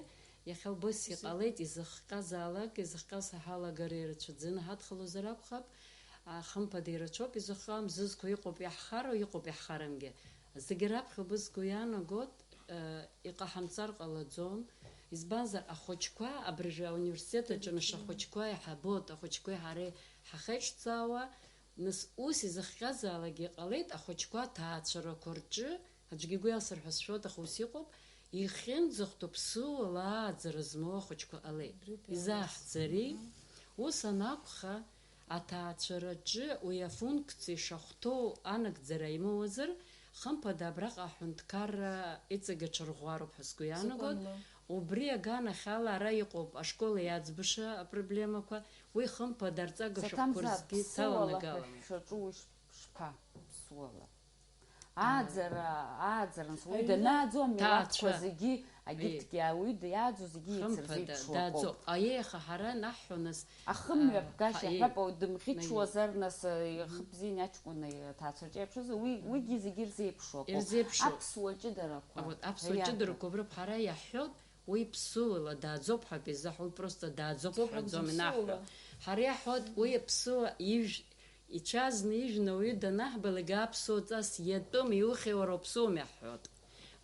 иахьа убас иҟалеит, изыхҟьазаалак, изыхҟьаз ҳалагара ирацәаӡаны ҳадхалозар акәхап. Хымԥада, ирацәоуп изыхҟьам, зызқәа иҟоуп иаҳхароу, иҟоуп иаҳхарамгьы. Зегьы раԥхьа убас сгәы иаанагоит, э, иҟаҳамҵар ҟалаӡом. Избанзар, ахәыҷқәа, абыржәы ауниверситет аҿы, нас, ахәыҷқәа иҳабоит, ахәыҷқәеи ҳареи ҳахеиҿцаауа, нас, ус изыхҟьазаалакгьы ҟалеит, ахәыҷқәа аҭаацәарақәа рҿы, аӡәгьы игәы иалсыр ҳәа сшәоит, аха ус иҟоуп, ихьынӡахәҭоу ԥсыуала ааӡара змоу ахәыҷқәа ҟалеит. Убри изааҳҵари? Ус анакәха, аҭаацәараҿы уи афункциа ишахәҭоу анагӡара имоуазар, хымԥада, абраҟа аҳәынҭқарра иҵегь аҽарӷәӷәароуп ҳәа сгәы иаанагоит. Закәанла. Убри аганахьала ара иҟоуп ашкол иаӡбаша апроблемақәа, уи хымԥада арҵага шәҟәқәа рзгьы ԥсыуала ҳәа саланагалан. Шәаҿу иш-, шԥа, ԥсыуала? Ааӡара, ааӡара, нас, уаҩы данааӡо, амилаҭқәа зегьы, агьырҭгьы, уаҩы иааӡо зегьы еицырзеиԥшуа акоуп. Хымԥада, дааӡоуп. Аиеи, аха ҳара наҳҳәо, нас, ахымҩаԥгашьа ҳәа, дымӷьычуазар, нас, ихы бзианы аҷкәын аҭаацәаҿы иаԥшыз, уи, уигьы зегьы ирзеиԥшуа акоуп. Ирзеиԥшуп. Аԥсуа ҷыдарақәа. Вот, аԥсуа ҷыдарақәа убриоуп, ҳара иаҳҳәоит, уи ԥсыуала дааӡоуп ҳәа акы изаҳәо, уи просто дааӡоуп ауп ҳәа ҳәаӡом ианаҳҳәо. Ҳара иаҳҳәоит, уи аԥсыуа ижә-, ицәазны ижәны ауаҩы данаҳбалак, аԥсуа ҵас иатәым, иухьи уара уԥсуами ҳҳәоит.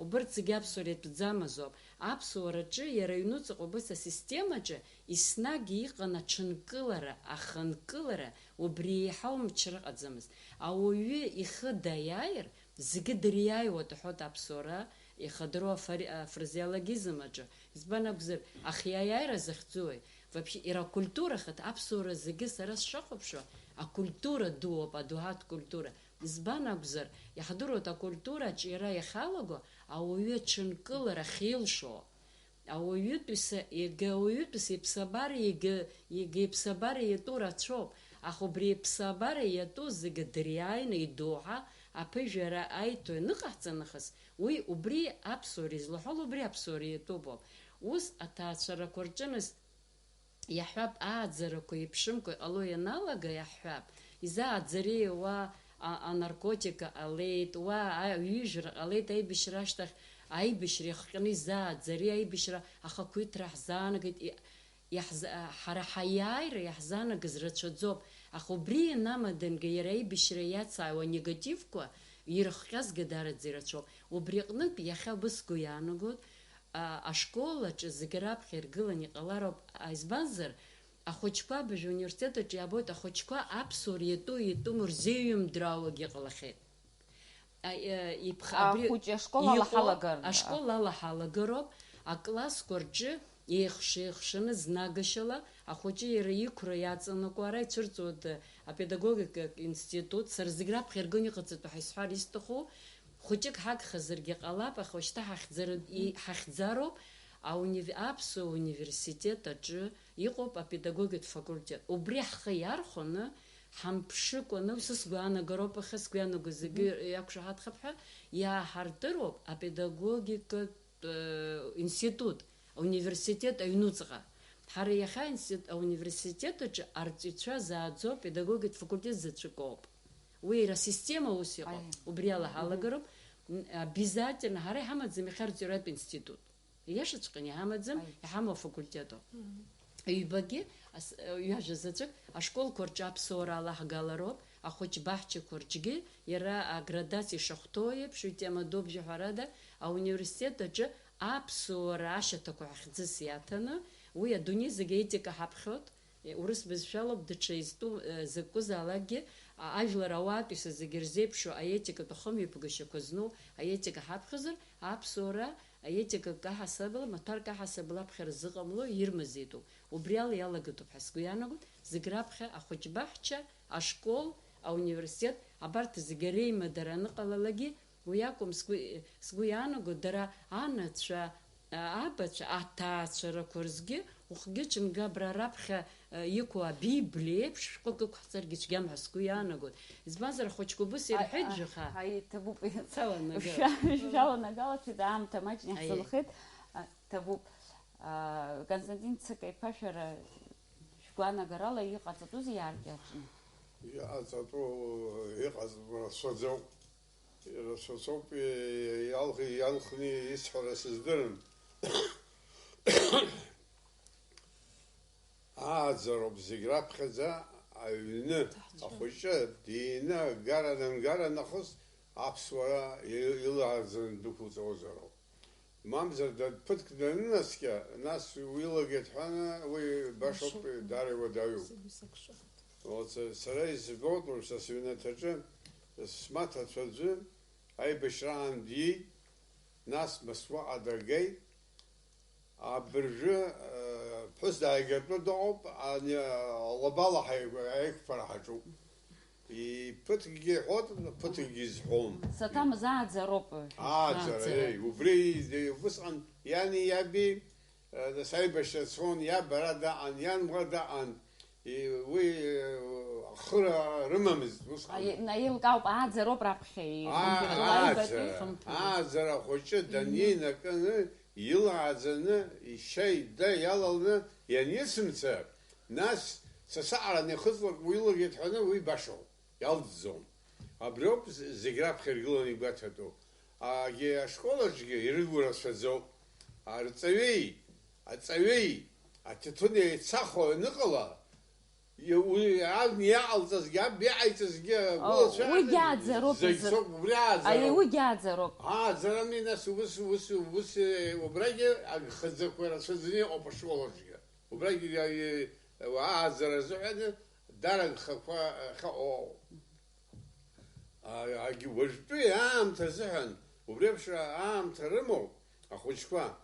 Убырҭ зегьы аԥсуара иатәӡамыз ауп. Аԥсуараҿы, иара аҩнуҵаҟа убыс асистемаҿы, еснагь иҟан аҽынкылара, ахынкылара, убри еиҳау мчра ыҟаӡамызт. Ауаҩы ихы даиааир, зегьы дыриааиуеит, иҳәоит аԥсуара ихадыруа афари-, афразеологизм аҿы. Избан акәзар, ахиаиааира захьӡуи? Вообще, иара акультура хыҭ-, аԥсуара зегьы сара сшахәаԥшуа, акультура дууп, адоуҳатә культура. Избан акәзар, иаҳдыруеит, акультура аҿиара иахьалаго ауаҩы аҽынкылара ахьилшо. Ауаҩытәыҩса, егьа ауаҩытәыҩса иԥсабара, егьа, егьа иԥсабара иатәу рацәоуп, аха убри иԥсабара иатәу зегьы дыриааины идоуҳа аԥыжәара аиҭо ианыҟаҳҵа нахыс, уи убри аԥсуара излаҳәо, убри аԥсуара иатәуп ауп. Ус аҭаацәарақәа рҿы нас иаҳҳәап, ааӡарақәа еиԥшымкәа иҟало ианалага, иаҳҳәап, изааӡари, уа, а, анаркотика ҟалеит, уа аҩыжәра ҟалеит, аибашьра ашьҭахь аибашьра иахҟьаны изааӡари, аибашьра ахақәиҭра ҳзаанагеит, и-, иаҳза-, ҳара ҳаиааира иаҳзаанагаз рацәаӡоуп, аха убри ианамадангьы иара аибашьра иацааиуа анегативқәа ирыхҟьазгьы даараӡа ирацәоуп. Убри аҟнытә иахьа убыс сгәы иаанагоит, а, ашкол аҿы зегьы раԥхьа иргыланы иҟалароуп, а, избанзар, ахәыҷқәа абыржә ауниверситет аҿы иаабоит, ахәыҷқәа аԥсуара иатәу, иатәым рзеиҩымдраауагьы ҟалахьеит. А, э, иԥх-, абри Ахәыҷы ашкол иҟоу алаҳалагар-, ашкол алаҳалагароуп, аклассқәа рҿы еихш-, еихшаны знагашьала ахәыҷы иара иқәра иаҵанакуа ара ицәырҵуеит, э, апедагогикатә институт. Сара зегь раԥхьа иргон иҟаҵатәу ҳәа исҳәар исҭаху, хәыҷык ҳагхазаргьы ҟалап, аха шьҭа ҳахьӡара-, и-, ҳахьӡароуп ауни-, аԥсуа университет аҿы иҟоуп апедагогиатә факультет. Убри ҳхы иархәаны, ҳамԥшыкәаны, уи са сгәы иаанагароуп, аха сгәы иаанаго зегьы иақәшаҳаҭхап ҳәа, иааҳардыруоуп апедагогикатә, э, институт, ауниверситет аҩнуҵҟа. Ҳара иахьа аинститут, ауниверситет аҿы арҵаҩцәа зааӡо апедагогиатә факультет заҵәык ауп. Уи иара асистема ус иҟоуп. Аиеи. Убри ала ҳалагароуп. Н-, обязательно ҳара иҳамаӡам иахьа арҵаҩратә институт. Ииашаҵәҟьаны иҳамаӡам, Аиеи. Иҳамоу афакультет ауп. Ҩбагьы, ас-, ҩажәа заҵәык ашколқәа рҿы аԥсуара алаҳгалароуп, ахәыҷ баҳчақәа рҿгьы иара аградациа ишахәҭоу еиԥш, уи тема дууп, ҳәарада, ауниверситет аҿы аԥсуара ашьаҭақәа ҳахьӡыс иаҭаны, уи адунеи зегь аетика ҳаԥхьоит, урыс бызшәалоуп, даҽа изтәу, э, закәызаалакгьы, а-, ажәлар ауаатәыҩса зегьы ирзеиԥшу аетикатә ахымҩаԥгашьақәа зну аетика ҳаԥхьозар, аԥсуара аетика каҳасабала, маҭәарк аҳасабала аԥхьара зыҟамло ирмазеитәуп. Убри ала иалагатәуп ҳәа сгәы иаанагоит, зегь раԥхьа ахәыҷбаҳча, ашкол, ауниверситет, абарҭ зегьы реимадара аныҟалалакгьы, уи акәым сгәы, сгәы иаанаго, дара анацәа, а, абацәа, аҭаацәарақәа рзгьы, ухгьы-ҽынгьы абра раԥхьа, а, иқәу Абиблиа еиԥш шәҟәык ықәҳҵаргьы цәгьам ҳәа сгәы иаанагоит. Избанзар, ахәыҷқәа убыс ирҳәеит, а, а, жәаха. Аиеи, ҭабуп. Шәа-, шәаланагалацәеит, аамҭа маҷны иаҳзынхеит. А, ҭабуп. А, Константин Цыкаиԥа, шәара шәгәаанагарала иҟаҵатәузеи иааркьаҿны? Иҟаҵатәу, иҟаҵатәу рацәаӡоуп. Ирацәацоуп, иалх-, иалхны исҳәара сыздырам. Ааӡароуп зегь раԥхьаӡа аҩны ахәыҷы дины агара дангара нахыс аԥсуара илааӡаны дәықәылҵозароуп. Мамзар, да-, ԥыҭк данынаскьа, нас уилагеит ҳәа, уи башоуп, даара иуадаҩуп. Уаҵәы сара избоит, уажә са сыҩнаҭаҿы смаҭацәа аӡәы аибашьраан диит, нас Москваҟа дагеит. Абыржәы, э, ԥҳәыс дааигартәы дыҟоуп, ани, алабала ҳаиқәԥара ҳаҿуп. Ԥыҭкгьы иҳәоит, ԥыҭкгьы изҳәом. Саҭамыз ааӡароуп. Ааӡара, ааӡара. Еи, убри, убысҟан иани иаби, э, нас аибашьра цон, иаб ара даҟан, иан уа даҟан, и-, уи, э, ахыра рымамызт усҟан. Аи-, наилкаауп, ааӡароуп раԥхьа Аа, иҟамҵо, ааӡара, хымԥада. Ааӡара хәыҷы данинакыны, илааӡаны, ишьа ида иалалны ианицымца, нас са саҟараны ихыҵлак уилагеит ҳәаны уи башоуп. Иалҵӡом. Абриоуп з-, зегь раԥхьа иргыланы игәаҭатәу. Агьи ашкол аҿгьы ирыгу рацәаӡоуп. Арҵаҩеи, аҵаҩеи, аҭаҭын еицахо аныҟала, и-, уи аб иаҟалҵазгьы, аб иҟаиҵазгьы агәылацәа Уигьы ааӡароуп зегь изы. Соуп, убри ааӡароуп. Аи, уигьы ааӡароуп. Ааӡарами, нас, ус, ус, ус, э, убрагьы агхаӡақәа рацәаӡаны иҟоуп ашкол аҿгьы. Убрагьы, э, э, ааӡара азыҳәан дара агхақәа, э, ахьыҟоу. А, агьы уажәтәи аамҭа азыҳәан, убри еиԥш аамҭа рымоуп ахәыҷқәа.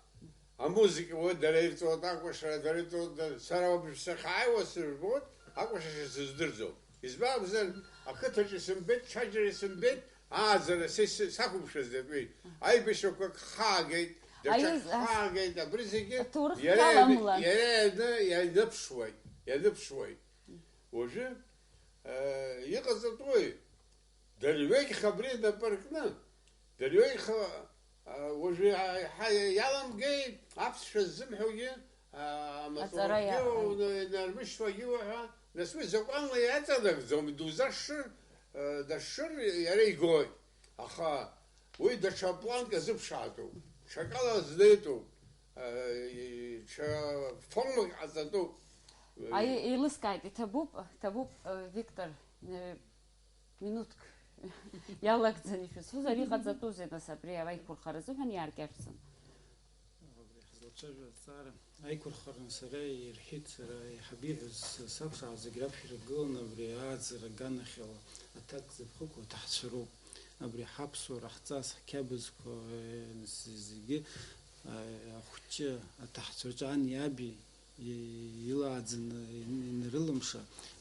Амузыка уа дара ирҵоит, акәашара дара ирҵоит, дара, сара уажә сахьааиуа сырбоит, акәашара сыздырӡом. Избан акәзар, ақыҭаҿ исымбеит, ҽаџьара исымбеит, ааӡара са ис-, сақәымшәаӡеит уи. Аибашьрақәак хаагеит, даҽак Аиз-, ас-, хаагеит, абри зегьы аҭоурых иара иаҩны, иаламлан. Иара иаҩны ианыԥшуеит, ианыԥшуеит. Уажәы, э, иҟаҵатәуи, дырҩегьых абри инапы аркны, дырҩегьых, э, уажәы иаҳа иаламгеи аԥсшәа ззымҳәогьы, э, Аҵара амаҵурахьгьы иаҳәа. уа-, инармышьҭуагьы уаҳәа, нас уи закәанла иаҵанакӡом, дузашшыр, э, дашшыр иара игоит, аха уи даҽа планк азыԥшаатәуп, ҽакала знеитәуп, э, ҽа формак ҟаҵатәуп. Аи, еилыскааит, иҭабуп, иҭабуп, э, Виктор, э, минуҭк иалагӡаны ишәызҳәозар, иҟаҵатәузеи, нас, абри аиқәырхара азыҳәан иааркьаҿӡаны? Убри ҳзылцәажәо азҵаара аиқәырхаран сара ирҳәит, сара еиҳабы иҳәаз сакәзаап, зегь раԥхьа иргыланы абри ааӡара аганахьала аҭак зыԥхықәу аҭаҳцәа роуп. Абри ҳаԥсуара, ҳҵас, ҳқьабзқәа, э, зегьы, э, ахәҷы аҭаҳцәа рҿы ани аби и-, илааӡаны ин-, инрылымша,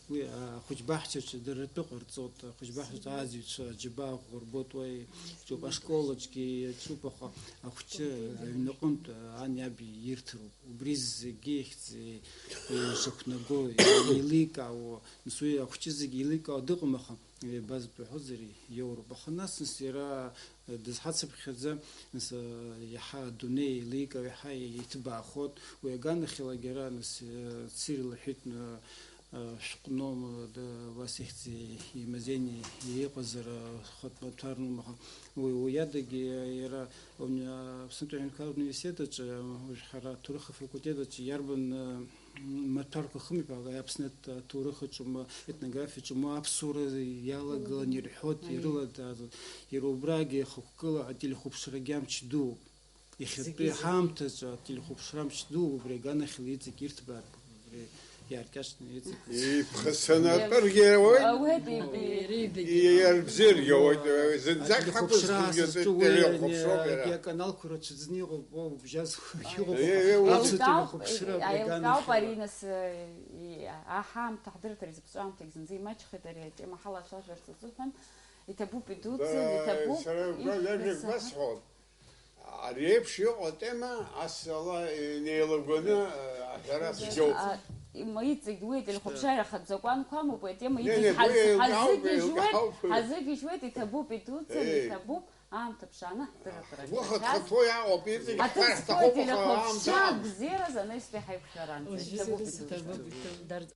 уи, а, ахәыҷбаҳчаҿы дара ртәы ҟарҵоит, ахәыҷбаҳчаҿы аӡҩцәа аџьабаа ӷәӷәа рбоит, уа иаҿуп, ашкол аҿгьы иаҿуп, аха ахәҷы аҩныҟынтә ани аби ирҭароуп. Убри зегьы ихьӡ, е, ишақәнаго, еиликаауа, нас уи ахәҷы зегьы еиликаауа дыҟам, аха Еибазтәу ҳәозар иоуроуп. Аха нас, нас иара дызҳацыԥхьаӡа, нас, иаҳа адунеи еиликаауа, иаҳа иҭбаахоит. Уи аганахьалагьы ара, нас, Цыри лҳәеит, шәҟәноума, да, вас ихьӡ имазеини иҟазар, хатә маҭәарноума, аха уи, уи адагьы иара уни-, Аԥснытәи аҳәынҭқарратә университет аҿы, уажә ҳара аҭоурых афакультет аҿы иарбан, маҭәарқәа хымҩаԥгала, Аԥсны аҭ-, аҭоурых аҿы ма, етнографиа аҿы ма аԥсуара иалагылан ирҳәоит, ирылада-, иара убрагьы ихықәкыла ателехәаԥшрагьы амч дууп. Иахьатәи ҳаамҭаҿы ателехәаԥшра амч дууп, убри аганахьала иҵегь ирҭбаатәуп, убри иааркьаҿны иҵегь. Иԥхасаны атәыргьы ауеит, Ауеит, иб-, иара ибегьы. Иара бзиаргьы ауеит, зынӡак ҳақәызхызгьы ателехәаԥшроуп иара. Аканалқәа рацәаӡаны иҟоуп, уа убжьаз Иҟоуп. Аԥсуа телехәаԥшра Аилкаауп, аганахьала. Ари нас, э, и-, аҳаамҭа ҳдырраҭара изыԥҵәамҭагь зынӡа имаҷхеит ари атема ҳалацәажәарц азыҳәан. Иҭабуп идуӡӡан, Ба-, иҭабуп сара ижәбаз ҩажәак ҳәа. Басҳәон. Ари еиԥш иҟоу атема ас ала инеилагәаны, э, аҳәара цәгьоуп. А, има-, иҵегь уи ателехәаԥшра ирахатә закәанқәа амоуп, уи атема Не, иҵегь не, ҳаз-, уи еилкаауп, ҳазыгьежьуеит, еилкаауп. Ҳазыгьежьуеит, иҭабуп идуӡӡан, Ей. Иҭабуп. Аамҭа ԥшааны ҳдырраҭара Ҳгәы хыҭхыҭуа иаауп, иҵегь ҳҳәар ҳҭахуп, аха телехәаԥшра аамҭа. Бзиаразы анаҩстәи ҳаиқәшәараанӡа. Уажәы иҭабуп, зегьы иҭабуп, иҭабуп, иҭабуп.